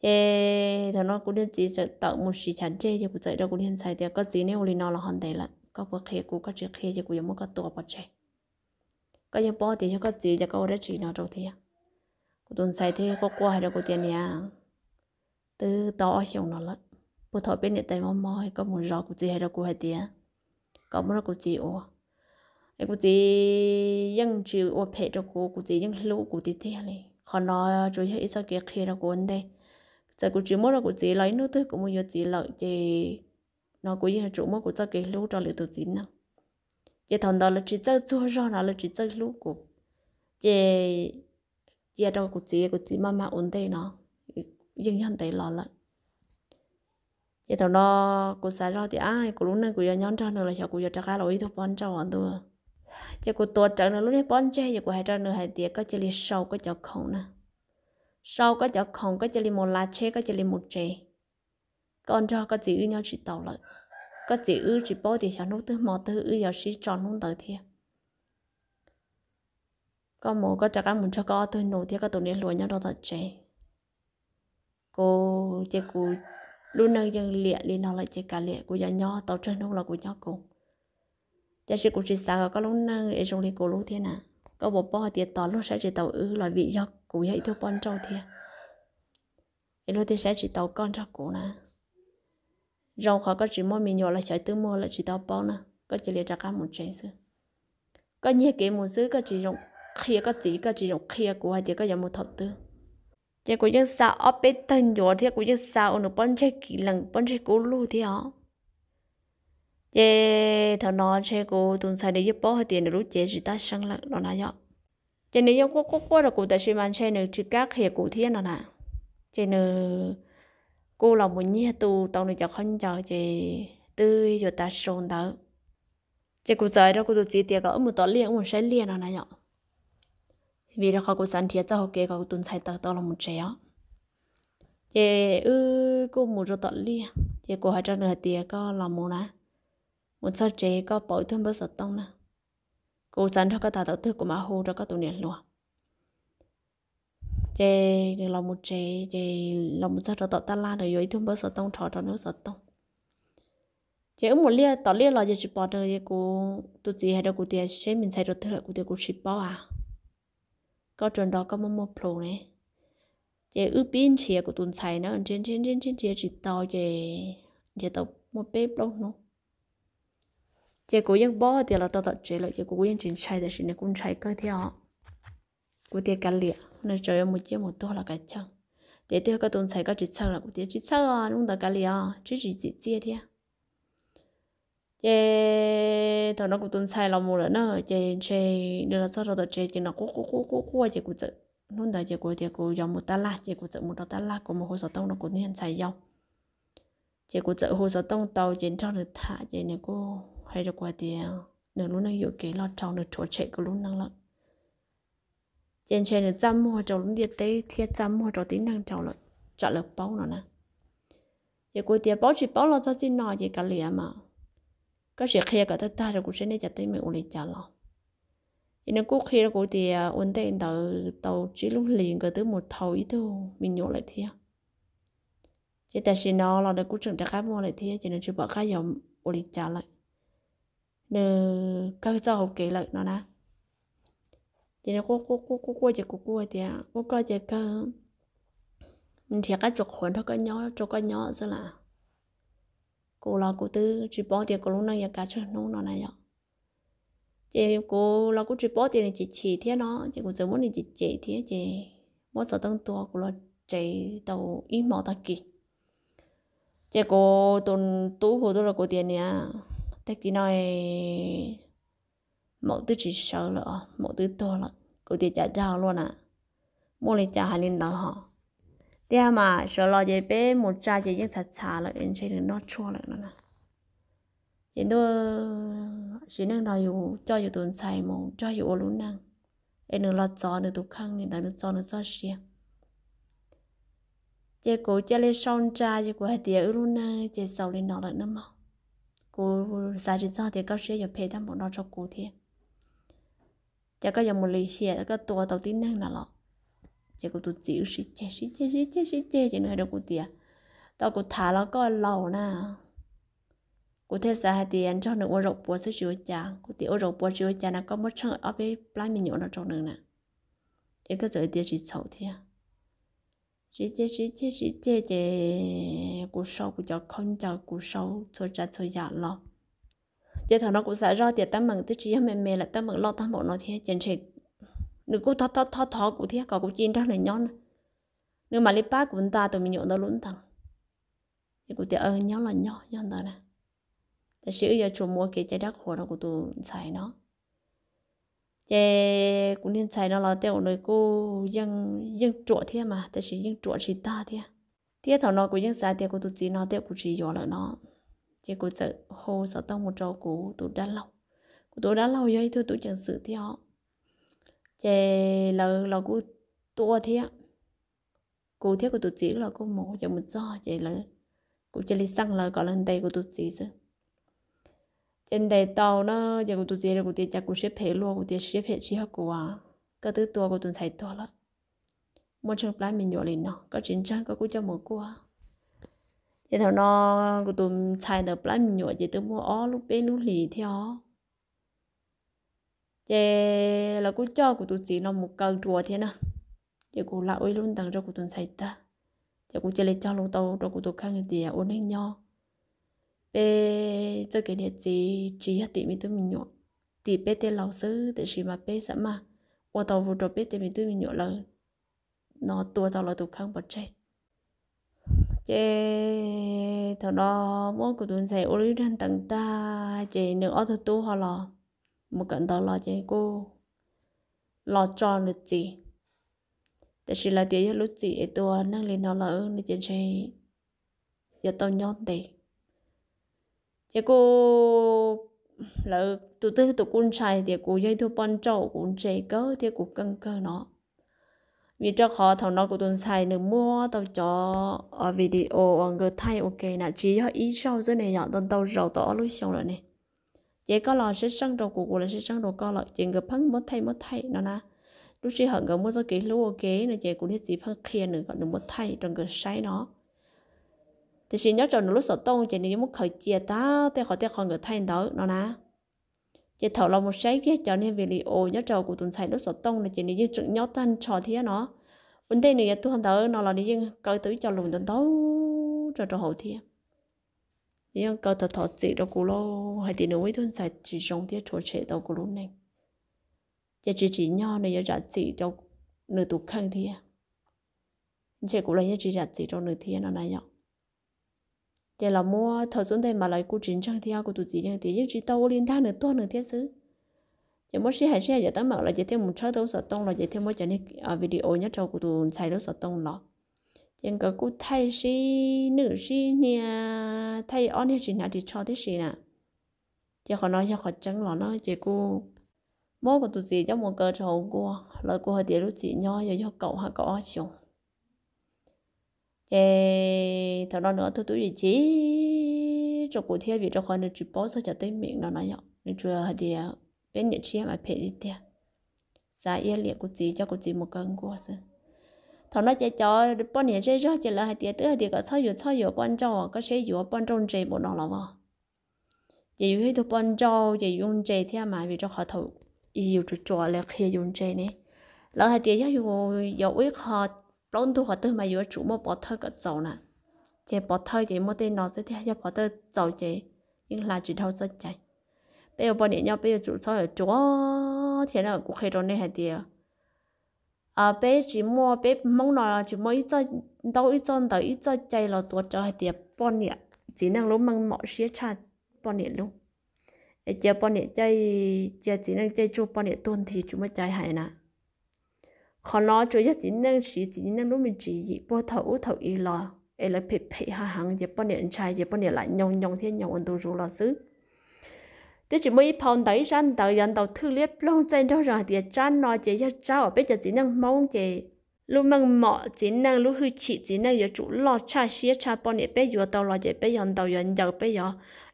Ces thaum no kuv niag txiv txawm tawm mus siv chav dej, ces kuv txawm rau kuv niag ntxhais tias, Koj txiv, neb ua li no los ho ntev lawm, koj puas qhia kuv? Koj tsis qhia ces kuv yuav muab koj tua pov tseg. Koj yeej paub tias yog koj txiv ces koj ua dab tsi no rau thiab? Kuv tus ntxhais thiaj quaj quaj hais rau kuv tias, Niam, twb tau ob xyoos no lawm, puag thaum peb niam tais mob mob koj mus zov kuv txiv hais rau kuv hais tias kom muab rau kuv txiv ua. Es kuv txiv yeej tsis ua phem rau kuv, kuv txiv yeej hlub kuv tiag tiag li. Qhov no tsuas yog ib txoj kev qhia rau kuv ua ntej. Txawm kuv tsis muab rau kuv txiv los ib hnub twg kuv mus yuav txiv lawm ces no kuv yeej yuav tsum muab kuv txoj kev hlub rau lwm tus txiv neej. Ces thaum ntawd lawv tsis txawj txuag zog no, lawv tsis txawj hlub kuv, ces cia rau kuv txiv, kuv txiv maj mam ua ntej no, yeej yog ntev los lawm. Ces thaum no kuv xav zog tias, Ab, kuv lub neej kuv yuav nyob nrog nws los xyov kuv yuav rov qab los ua ib tug poj nrauj os ntuj. Ces kuv tuav rawv nws lub niag pob ntseg, ces kuv hais rau nws hais tias, Koj cia li sau koj cov khoom na, sau koj cov khoom, koj cia li mus lav tsheb, koj cia li mus tsev. Koj nrog koj txiv wb nyob tsis tau lawm. Koj txiv wb tsis paub tias xyov hnub twg hmo twg wb yuav sib tso hnub ntawd thiab. Koj mus, koj rov qab mus nrog koj ob tug nus thiab koj tus niam hluas nyob rau tom tsev. Kuv ces kuv lub neej yeej liam li no lawm ces kav liam, kuv yuav nyob tau tsawg hnub los kuv nyob kuv. Tiam sis kuv tsis xav kom koj lub neej es zoo li kuv lub thiab na. Koj puas paub hais tias tos luag saib tsis taus wb los vim yog kuv yog ib tug poj nrauj thiab, es luag thiaj saib tsis taus koj nrog kuv na. Zoo qhov koj tsis muaj me nyuam los xyov twb muaj lawm tsis tau paub na, koj cia li rov qab mus tsev xwb. Koj nyiag kev mus xwb, koj tsis zoo qhia koj txiv, koj tsis zoo qhia kuv hais tias koj yuav mus thaum twg. Ces kuv yeej xa ob peb tawg ncuav thiab kuv yeej xa ua nws pob ntseg kiv lees pob ntseg kub lug thiab os. Ces thaum no ntshe kuv tus ntxhais nws yeej paub hais tias nws lub cev tsis tab seeb lawm los na yom. Ces nws yeej quaj quaj quaj rau kuv tab sis mas ntshe nws tsis kam qhia kuv thiab no na. Ces nws kuj los mus nyiag tu tau nws cov khaub ncaws ces twb yuav tav su ntawd. Ces kuv txawm hais rau kuv tus txiv tias kom wb mus tom liaj, wb mus saib liaj no na yom. Vim rau qhov kuv xav nrhiav txoj hauv kev kom kuv tus ntxhais tawm tau los mus tsev os. Ces wb kuj mus rau tom liaj, ces kuv hais rau nws hais tias, koj los mus na, mus txog tsev koj pauv ib tug npawb xov tooj na, kuv xav nrog koj tham thaum twg kuv mam hu rau koj tus niam hluas. Ces nws los mus tsev, ces los mus txog rau tom tab laj, nws yuav ib tug npawb xov tooj rho rau nws lub xov tooj. Ces wb mus liaj tom liaj los ces tsis pom nws, ces kuv tus txiv hais rau kuv tias, seb me ntxhais rau twg lawm? Kuv tias, kuv tsis paub a, koj tsuas nrog koj muaj muaj plhus ne. Ces wb pib nrhiav kuv tus ntxhais na, nrhiav nrhiav nrhiav nrhiav tsis tau, ces nrhiav tau muaj peb plaub hnub. Ces kuv yeej paub tias los rau tom tsev lawm, ces kuv kuj yeej tsis ntshai, tab sis nws kuj ntshai kawg thiab os. Kuv tias, kav liam, nws tseem yuav mus ciaj mus tuag los kav chawj. Tias, twb yog koj tus ntxhais koj tsis txhawj los? Kuv tias, tsis txhawj os, hnub ntawd kav liam os, tsis txim txiaj thiab. Ces thaum no kuv tus ntxhais los mus lawm na, ces ntshe nws los txog rau tom tsev ces nws quaj quaj quaj quaj quaj, ces kuv txawm, hnub ntawd ces kuv tias kuv yuav mus tab laj, ces kuv txawm mus rau tab laj, kuv mus hu xov tooj rau kuv niag ntxhais yau. Ces kuv txawm hu xov tooj tau, ces nrog nws tham, ces nws kuj hais rau kuv hais tias nws lub neej yuam kev loj dhau, nws rhuav tshem kuv lub neej lawm. Ces ntshe nws txaj muag rau lub ntiaj teb thiab txaj muag rau tib neeg rau lawm, tsam lawv paub no na. Ces kuv tias, paub tsis paub los txog txij no ces kav liam mas, koj sim qhia kom tag tag rau kuv seb nej cov teeb meem ua li cas los. Ces nws kuj qhia rau kuv tias ua ntej ntawd tau tsib lub hlis nkawd twb mus thau ib tug me nyuam lawm thiab. Ces tam sim no los nws kuj tseem rov qab muaj lawm thiab, ces nws tsis pom qab yog ua li cas lawm, nws kawg txoj hauv kev lawm no na. Ces nws quaj quaj quaj quaj quaj, ces kuv kuj tias, ua koj ces kawg nrhiav qab tsuas qhuav nrog koj nyob, rau koj nyob xwb las. Kuv los kuv twb tsis paub tias kuv lub neej yuav kav tsawg hnub no na yom. Ces kuv los kuj tsis paub tias nws chim chim thiab no, ces kuv txawm muab nws cem cem thiab, ces muab xov tooj tua kuv los tsev tau ib hmo tag kis. Ces kuv tus tub hu tuaj rau kuv tias, niam, tag kis no maum twb tsis sawv lawm os, maum twb tuag lawm. Kuv tias, cas dag luaj na, muaj li cas hais li ntawd hos? Tiag mas, sawv los ces peb mus tsa ces yeej txhav txhav lawm, ntshe nws noj tshuaj lawm no na. Ces ntuj, sim neej no yus coj yus tus ntxhais mus nrog yus ua lub neej, es nws los txov nws tus kheej li ntawd, nws txo nws txoj sia. Ces kuv cia li sau ntsa, ces kuv hais tias, wb lub neej ces xaus li no lawm nawb mog. Kuv xav tsis txog tias koj siab yuav phem tag npaum no rau kuv thiab. Ces koj yuav mus lim hiam koj tua tau tib neeg na los? Ces kuv tus txiv wb sib ceg sib ceg sib ceg sib ceg, ces nws hais rau kuv tias, tau kuv tham los koj laus na. Kuv thiaj xav hais tias nrog nws ua zaum puav xwb tsis ua cas. Kuv tias, ua zaum puav tsis ua cas na, koj muab tsheej ob peb plab me nyuam no rau nws na, es koj txawm tias tsis txhaum thiab. Sib ceg sib ceg sib ceg, ces kuv sau kuv cov khaub ncaws, kuv sau txhua tsav txhua yam los. Ces thaum no kuv xav zoj tias teeb meem twb tsis yog me me lawm, teeb meem loj tag npaum no thiab, ces ntshe nws kuj thov thov thov kuv thiab kom kuv cia nrog nws nyob, nws mam li pab kuv nta tus me nyuam ntawd lub ntees. Ces kuv tias, nyob los nyob, yog ntawd na, tab sis wb yuav tsum mus ua kev cai dab qhuas rau kuv tus ntxhais no. Ces kuv niag ntxhais no los tej zaum nws kuj yeej ruam thiab mas, tab sis yeej ruam tsis tag thiab. Thiab thaum no kuv yeej xav tias kuv tus txiv no tej zaum kuv tsis yuav lawm no, ces kuv txawm hu xov tooj mus rau kuv tus dab laug. Kuv tus dab laug yog ib tug tub ceev xwm thiab os. Ces lawv los kuj tuaj thiab. Kuv thiab kuv tus txiv wb los kuj mus, ces mus txog ces lawv, kuv cia li xeej lawv kom lawv ntes kuv tus txiv xwb. Ces ntes tau na, ces kuv tus txiv rau kuv tias, cas kuv siab phem luaj? Kuv tias, siab phem tsis yog kuv, koj twb tua kuv tus ntxhais tuag lawm, muaj tsheej plab me nyuam li no, koj tsis ntseeg koj kuj coj mus kuaj. Ces thaum no kuv tus ntxhais ntawd plab me nyuam ces twb muaj ob lub peb lub hlis thiab os. Ces lawv kuj coj kuv tus txiv no mus kaw dua thiab na. Ces kuv lam ua ib lub ntees rau kuv tus ntxhais tag, ces kuv cia li cog lus tau rau kuv tus kheej hais tias ua neej nyob, peb txoj kev niam txiv tsis yog tim me tub me nyuam, tim peb tej laus xwb, tiam sis mas peb xam maj ua tau rau peb tej me tub me nyuam lawv no tua tau lawv tus kheej pov tseg. Ces thaum no muab kuv tus ntxhais ua lub dag ntees tag, ces nws ob tug tub ho los mus kawm ntawv los ces kuj los tso nws txiv. Tiam sis lawv tias yog lub txim es tua neeg li no lawm no ces ntshe yuav tau nyob ntev. Ces kuj lawv tus twg tus kuj ntshai tias kuv yog ib tug poj nrauj, kuv ntse kawg thiab kuv keej kawg no. Vim rau qhov thaum no kuv tus ntxhais nws muab tau cov video uas nkawd thaij ua ke na tsis yog ib zaug xwb ne, yog ntau ntau zaus tau ob lub xyoo lawm ne. Ces koj los saib seej rau kuv, kuv los saib seej rau koj lawm, ces nkawd pheej muab thaij muab thaij no na. Lub sij hawm nkawd muaj txoj kev hlub ua ke no ces kuv niag txiv pheej qhia nws kom nws muab thaij rau nkawd saib no. Tiam sis nyob rau nws lub xov tooj ces nws yeej muab khaws cia tag tej qhov tej qhov nkawd thaij ntawd no na. Ces thaum los mus saib kiag cov niag video nyob rau kuv tus ntxhais lub xov tooj no ces nws yeej tseem nyob tag nrho thiab no. Ua ntej nws yuav tuag ntawd no los nws yeej kaw tau ib co lus ntau ntau rau rau hauv thiab. Nws yeej kaw thov thov txim rau kuv lauj, hais tias nws ua ib tug ntxhais tsis zoo thiab rhuav tshem tau kuv lub neej. Ces tsis tsim nyog nws yuav zam txim rau nws tus kheej thiab. Ntshe kuv los yeej tsis zam txim rau nws thiab no na yom. Ces los muab thaum xub ntej mas lawv kuj tsis ntseeg thiab, kuv tus txiv yeej tias yeej tsis tau ua li ntag, nws tuag nws thiab xwb. Ces muab sib hais sib hais yav teeb meem los ces thiaj mus tshawb tau lub xov tooj los ces thiaj muab cov niag video nyob rau kuv tus ntxhais lub xov tooj los. Ces nkawd kuj thaij sib nwj sib hnia, thaij ob niag tsis hnav ris tsho tib si na. Ces qhov no yog qhov tseeb los na, ces kuj muab kuv tus txiv coj mus kaw rau hauv nkuaj, lawv kuj hais tias lub txim nyob yuav yog kaum ha kaum ob xyoos. Ces thaum no nws ob tug tub yeej chim rau kuv thiab vim rau qhov nws tsis paub txog cov teeb meem no no yom, nws tsuas hais tias peb niam tshiab mas phem tiag tiag, xav iab liam kuv txiv coj kuv txiv mus kaw nkuaj xwb. Thaum no ces cov poj niam zej zog ces lawv hais tias twb hais tias kom txhob yuav txhob yuav poj nrauj, koj saib yuav poj nrauj ntse npaum no los as. Ces yus yog ib tug poj nrauj ces yus ntse thiab mas vim rau qhov thaum yus tsuas tsuas lawv qhia yus ntse ne. Lawv hais tias yog yus yuav ua ib qho plaub ntug qhov twg mas yuav tsum muaj pov thawj kom txaus na. Ces pov thawj ces muaj tej no xwb tiag, yog pov thawj txaus ces yeej hla tsis dhau txoj cai. Peb ua poj niam nyob peb yuav tsum txhob yuav ruam thiab na, kuv qhia rau nej hais tias peb tsis muaj, peb Hmoob no tsis muaj ib txoj ntaub ib txoj ntawv ib txoj cai los tuav rawv hais tias poj niam txiv neej lub meej mom siab tshaj poj niam lub. Es cia poj niam caij, cia txiv neej caij tsuj poj niam tuag nthi tsis muaj cai hais na. Qhov no tsuas yog txiv neej siv txiv neej lub me tswv yim puag thaum ub thaum i los es lawv phem phem ha heev ces poj niam ntshai ces poj niam lam nyoo nyoo thiab nyoo ua ntu zus los xwb. Twb tsis muaj ib phau ntawv ib sab ntawv yuav ntaus thwj liab ploog txaij nraug zoo hais tias tsab no ces yog tsab uas peb cov txiv neej Hmoob ces lub meej mom txiv neej lub hwj chim txiv neej yuav tsum loj tshaj siab tshaj poj niam, peb yuav tau los ces peb yuav ntaus yuav ncaws peb yuav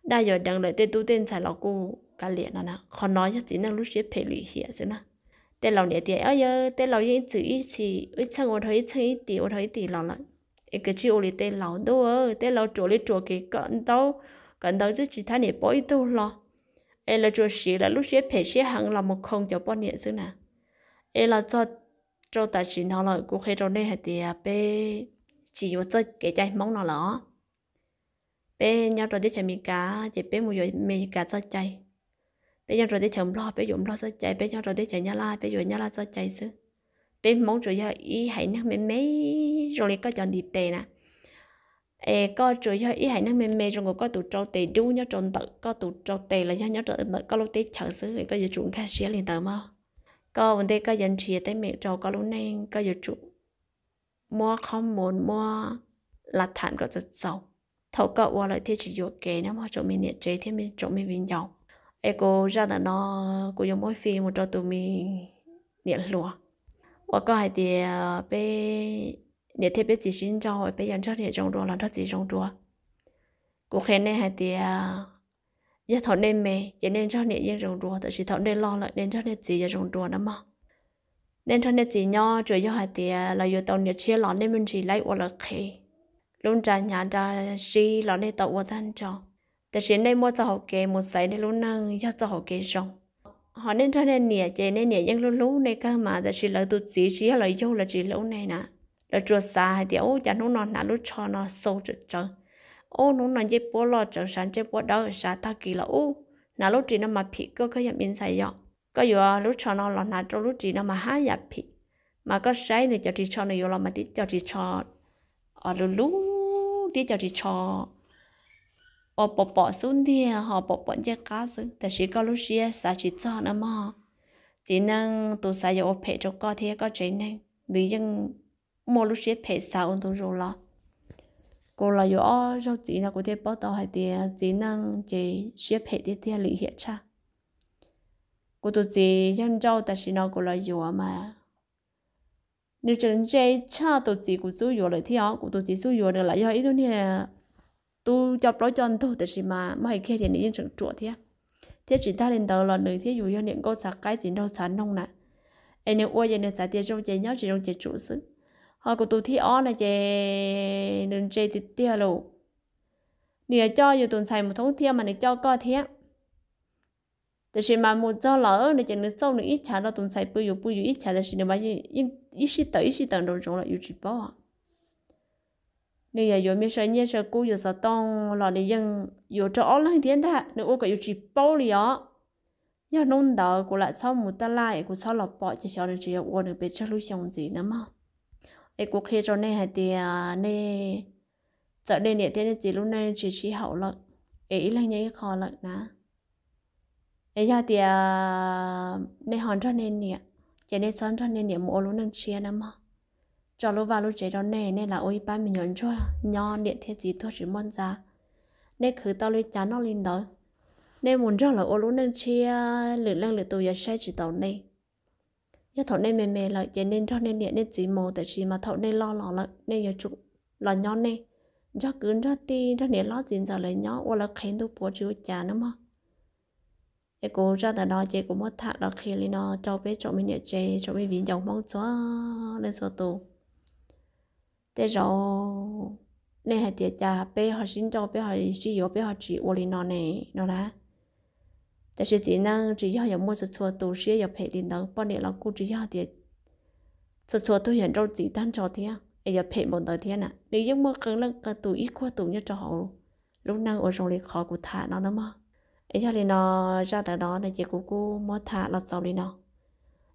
daj yuav deev lawm tej tub tej ntxhais los kuj kav liam no na. Qhov no yog txiv neej lub siab phem lim hiam xwb na. Tej laus niam tias yog tej laus yeej ib txwm ib txhis ib txheej ua dhau ib txheej ib tis ua dhau ib tis los lawm. Es kav tsij ua li tej laus ntuj, tej laus ruam li ruam kev kawm ntaub, kawm ntawv twb tsis thab niam pab ib tug hlo. Es lawv tsuas siv lawv lub siab phem siab heev los mus khoo cov poj niam xwb na. Es los txog rau tam sim no lawm kuv qhia rau nej hais tias peb tsis yuav txoj kev cai Hmoob no lawm os. Peb nyob rau teb chaws Amelikas ces peb mus yuav Amelikas txoj cai. Peb nyob rau teb chaws Nplog peb yuav Nplog txoj cai, peb nyob rau teb chaws Nyab Laj peb yuav Nyab Laj txoj cai xwb. Peb Hmoob tsuas yog ib haiv neeg me me zoo li koj cov ntiv tes na. Es koj tsuas yog ib haiv neeg me me zoo nkaus koj tus rau tes dub nyob rau ntawm koj tus rau tes los yog nyob rau ntawm koj lub teb chaws xwb es koj yuav tsum nkag siab li ntawd mog. Koj ua ntej koj yuav nrhiav teeb meem rau koj lub neej koj yuav tsum muab qhob mus muab lav tham kom txaus txaus. Thaum koj ua lawm thiaj tsis yuam kev na mog tsoom me niam tsev thiab tsoom me viv ncaus. Es kuv zaj ntawm no kuv yuav muab fij mus rau tus me niam hluas uas koj hais tias peb niam thiab peb txiv sib nrauj peb yuav nrog niam zoo dua los nrog txiv zoo dua. Kuv qhia nej hais tias yog thaum nej me ces nej nrog niam yeej zoo dua, tab sis thaum nej loj lawm nej nrog nej txiv yuav zoo dua na mog. Nej nrog nej txiv nyob tsuas yog hais tias lawv yuav tau niam tshiab los nej me ntsis laib ua lawv qhev, lub nra hnyav nra sib los nej tau ua tag nrho. Tab sis nej muaj txoj hauv kev mus xaiv nej lub neej yog txoj hauv kev zoo. Ho nej nrog nej niam ces nej niam yeej hlub hlub nej kawg mas, tab sis lawv tus txiv tsis yog lawv yug lawv tsis hlub nej na. Lawv tsuas xav hais tias ub cas hnub no hnav lub tsho no xau tsawv tsawv, ub hnub no ncej puab loj tsawv sav ncej puab dawb sav, tag kis los ub hnav lub ris no mas phim koj, koj yog me ntxhais yom, koj yuav lub tsho no los hnav rau lub ris no mas haj yam phim. Mas koj saib nws cov ris tsho nws yuav los mas tib co ris tsho lug lug, tib co ris tsho uas pom pom xub ntiag ho pom pom ncej qab xwb, tab sis koj lub siab xav tsis txog na mog. Txiv neej tus xav yuav ua phem rau koj thiab koj tsev neeg, nws yeej muaj lub siab phem xav ua ntu zus los. Kuv los yuav ob zaug txiv no kuv thiaj paub tau hais tias txiv neej ces siab phem tiag tiag lim hiam tshaj. Kuv tus txiv yog nrauj tam sim no kuv los yuav mas Nws tseem ntse tshaj tus txiv kuv xub yuav lawm thiab os. Kuv tus txiv xub yuav nws lam yog ib tug niag tub coj plaub coj ntug, tab sis mas muab hais kiag tias nws yeej tseem ruam thiab. Thiab tsis tag li ntawd los nws thiab yus yog niam nkauj txhav qaib txiv nraug txhav noog na, es nws ua ces nws xav tias zoo ces nyob, tsis zoo ces tsum xwb. Ho kuv tus thib ob no ces nws ntse tiag tiag lawm. Nws yuav coj yus tus ntxhais mus thoob thiab mas nws coj koj thiab. Tab sis mas mus txog lawm no ces nws txauj nws ib chav rau tus ntxhais pw, yus pw yus ib chav, tab sis nws mas yeej ib sij tawm ib sij tawm nraum zoov lawm yus tsis paub. Nws yog yuav me saw nyiaj saw kub yuav xov tooj los nws yeej yuav rau ob leeg thiab ntag, nws ua kom yus tsis paub li os. Yog hnub ntawd kuv lam txhob mus taj laj es kuv txhob los pom ces xyov nws tseem yuav ua nws pes tsawg lub xyoo ntxiv na mog. Es kuv qhia rau nej hais tias nej txawm nej niam thiab nej txiv lub neej tsis sib haum lawm, es ib leeg nyob ib qho lawm na, es yog tias nej ho nrog nej niam, ces nej txhob nrog nej niam mus ua lub neej tshiab na mog. Tso lub vaj lub tsev rau nej, nej lam ua ib pab me nyuam ntsuag nyob, niam thiab txiv tuag tsis muaj ntxa. Nej khwv tau li cas noj li ntawd, nej mus nrog lawv ua lub neej tshiab, lwm leej lwm tus yuav saib tsis taus nej. Yog thaum nej me me lawm ces nej nrog nej niam nej txiv mus, tab sis mas thaum nej loj los lawm nej yuav tsum los nyob nej, nrog kwv nrog tij nrog niam hlob txiv ntxawm lawv nyob ua lawv qhev ntuj puav tsis ua cas na mog. Es kuv zaj ntawm no ces kuv muab tham los qhia li no rau peb tsoom me niam tsev tsoom me viv ncaus Hmoob txhua leej txhua tus. Tej zaum nej hais tias cas peb ho sib nrauj, peb ho sib yuav, peb ho tsis ua li no ne no na. Tab sis txiv neej tsis yog yuav muaj txhua txhua tus siab yuav phem li ntawd, poj niam los kuj tsis yog tias txhua txhua tug yuav nrauj txiv tag nrho thiab es yuav phem npaum ntawd thiab na. Nws yeej muaj qee leej qee tus ib kuag tus nyob rau hauv lub neej uas zoo li qhov kuv tham no na mog. Es yog li no, zaj ntawm no no ces kuv kuj muab tham los xaus li no.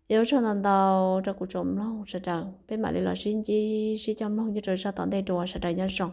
Es ua tsaug ntau ntau rau kuv tsoom mloog sawv daws, peb mam li los sib ntsib sib coj mloog nyob rau zaj tom ntej dua, sawv daws nyob zoo.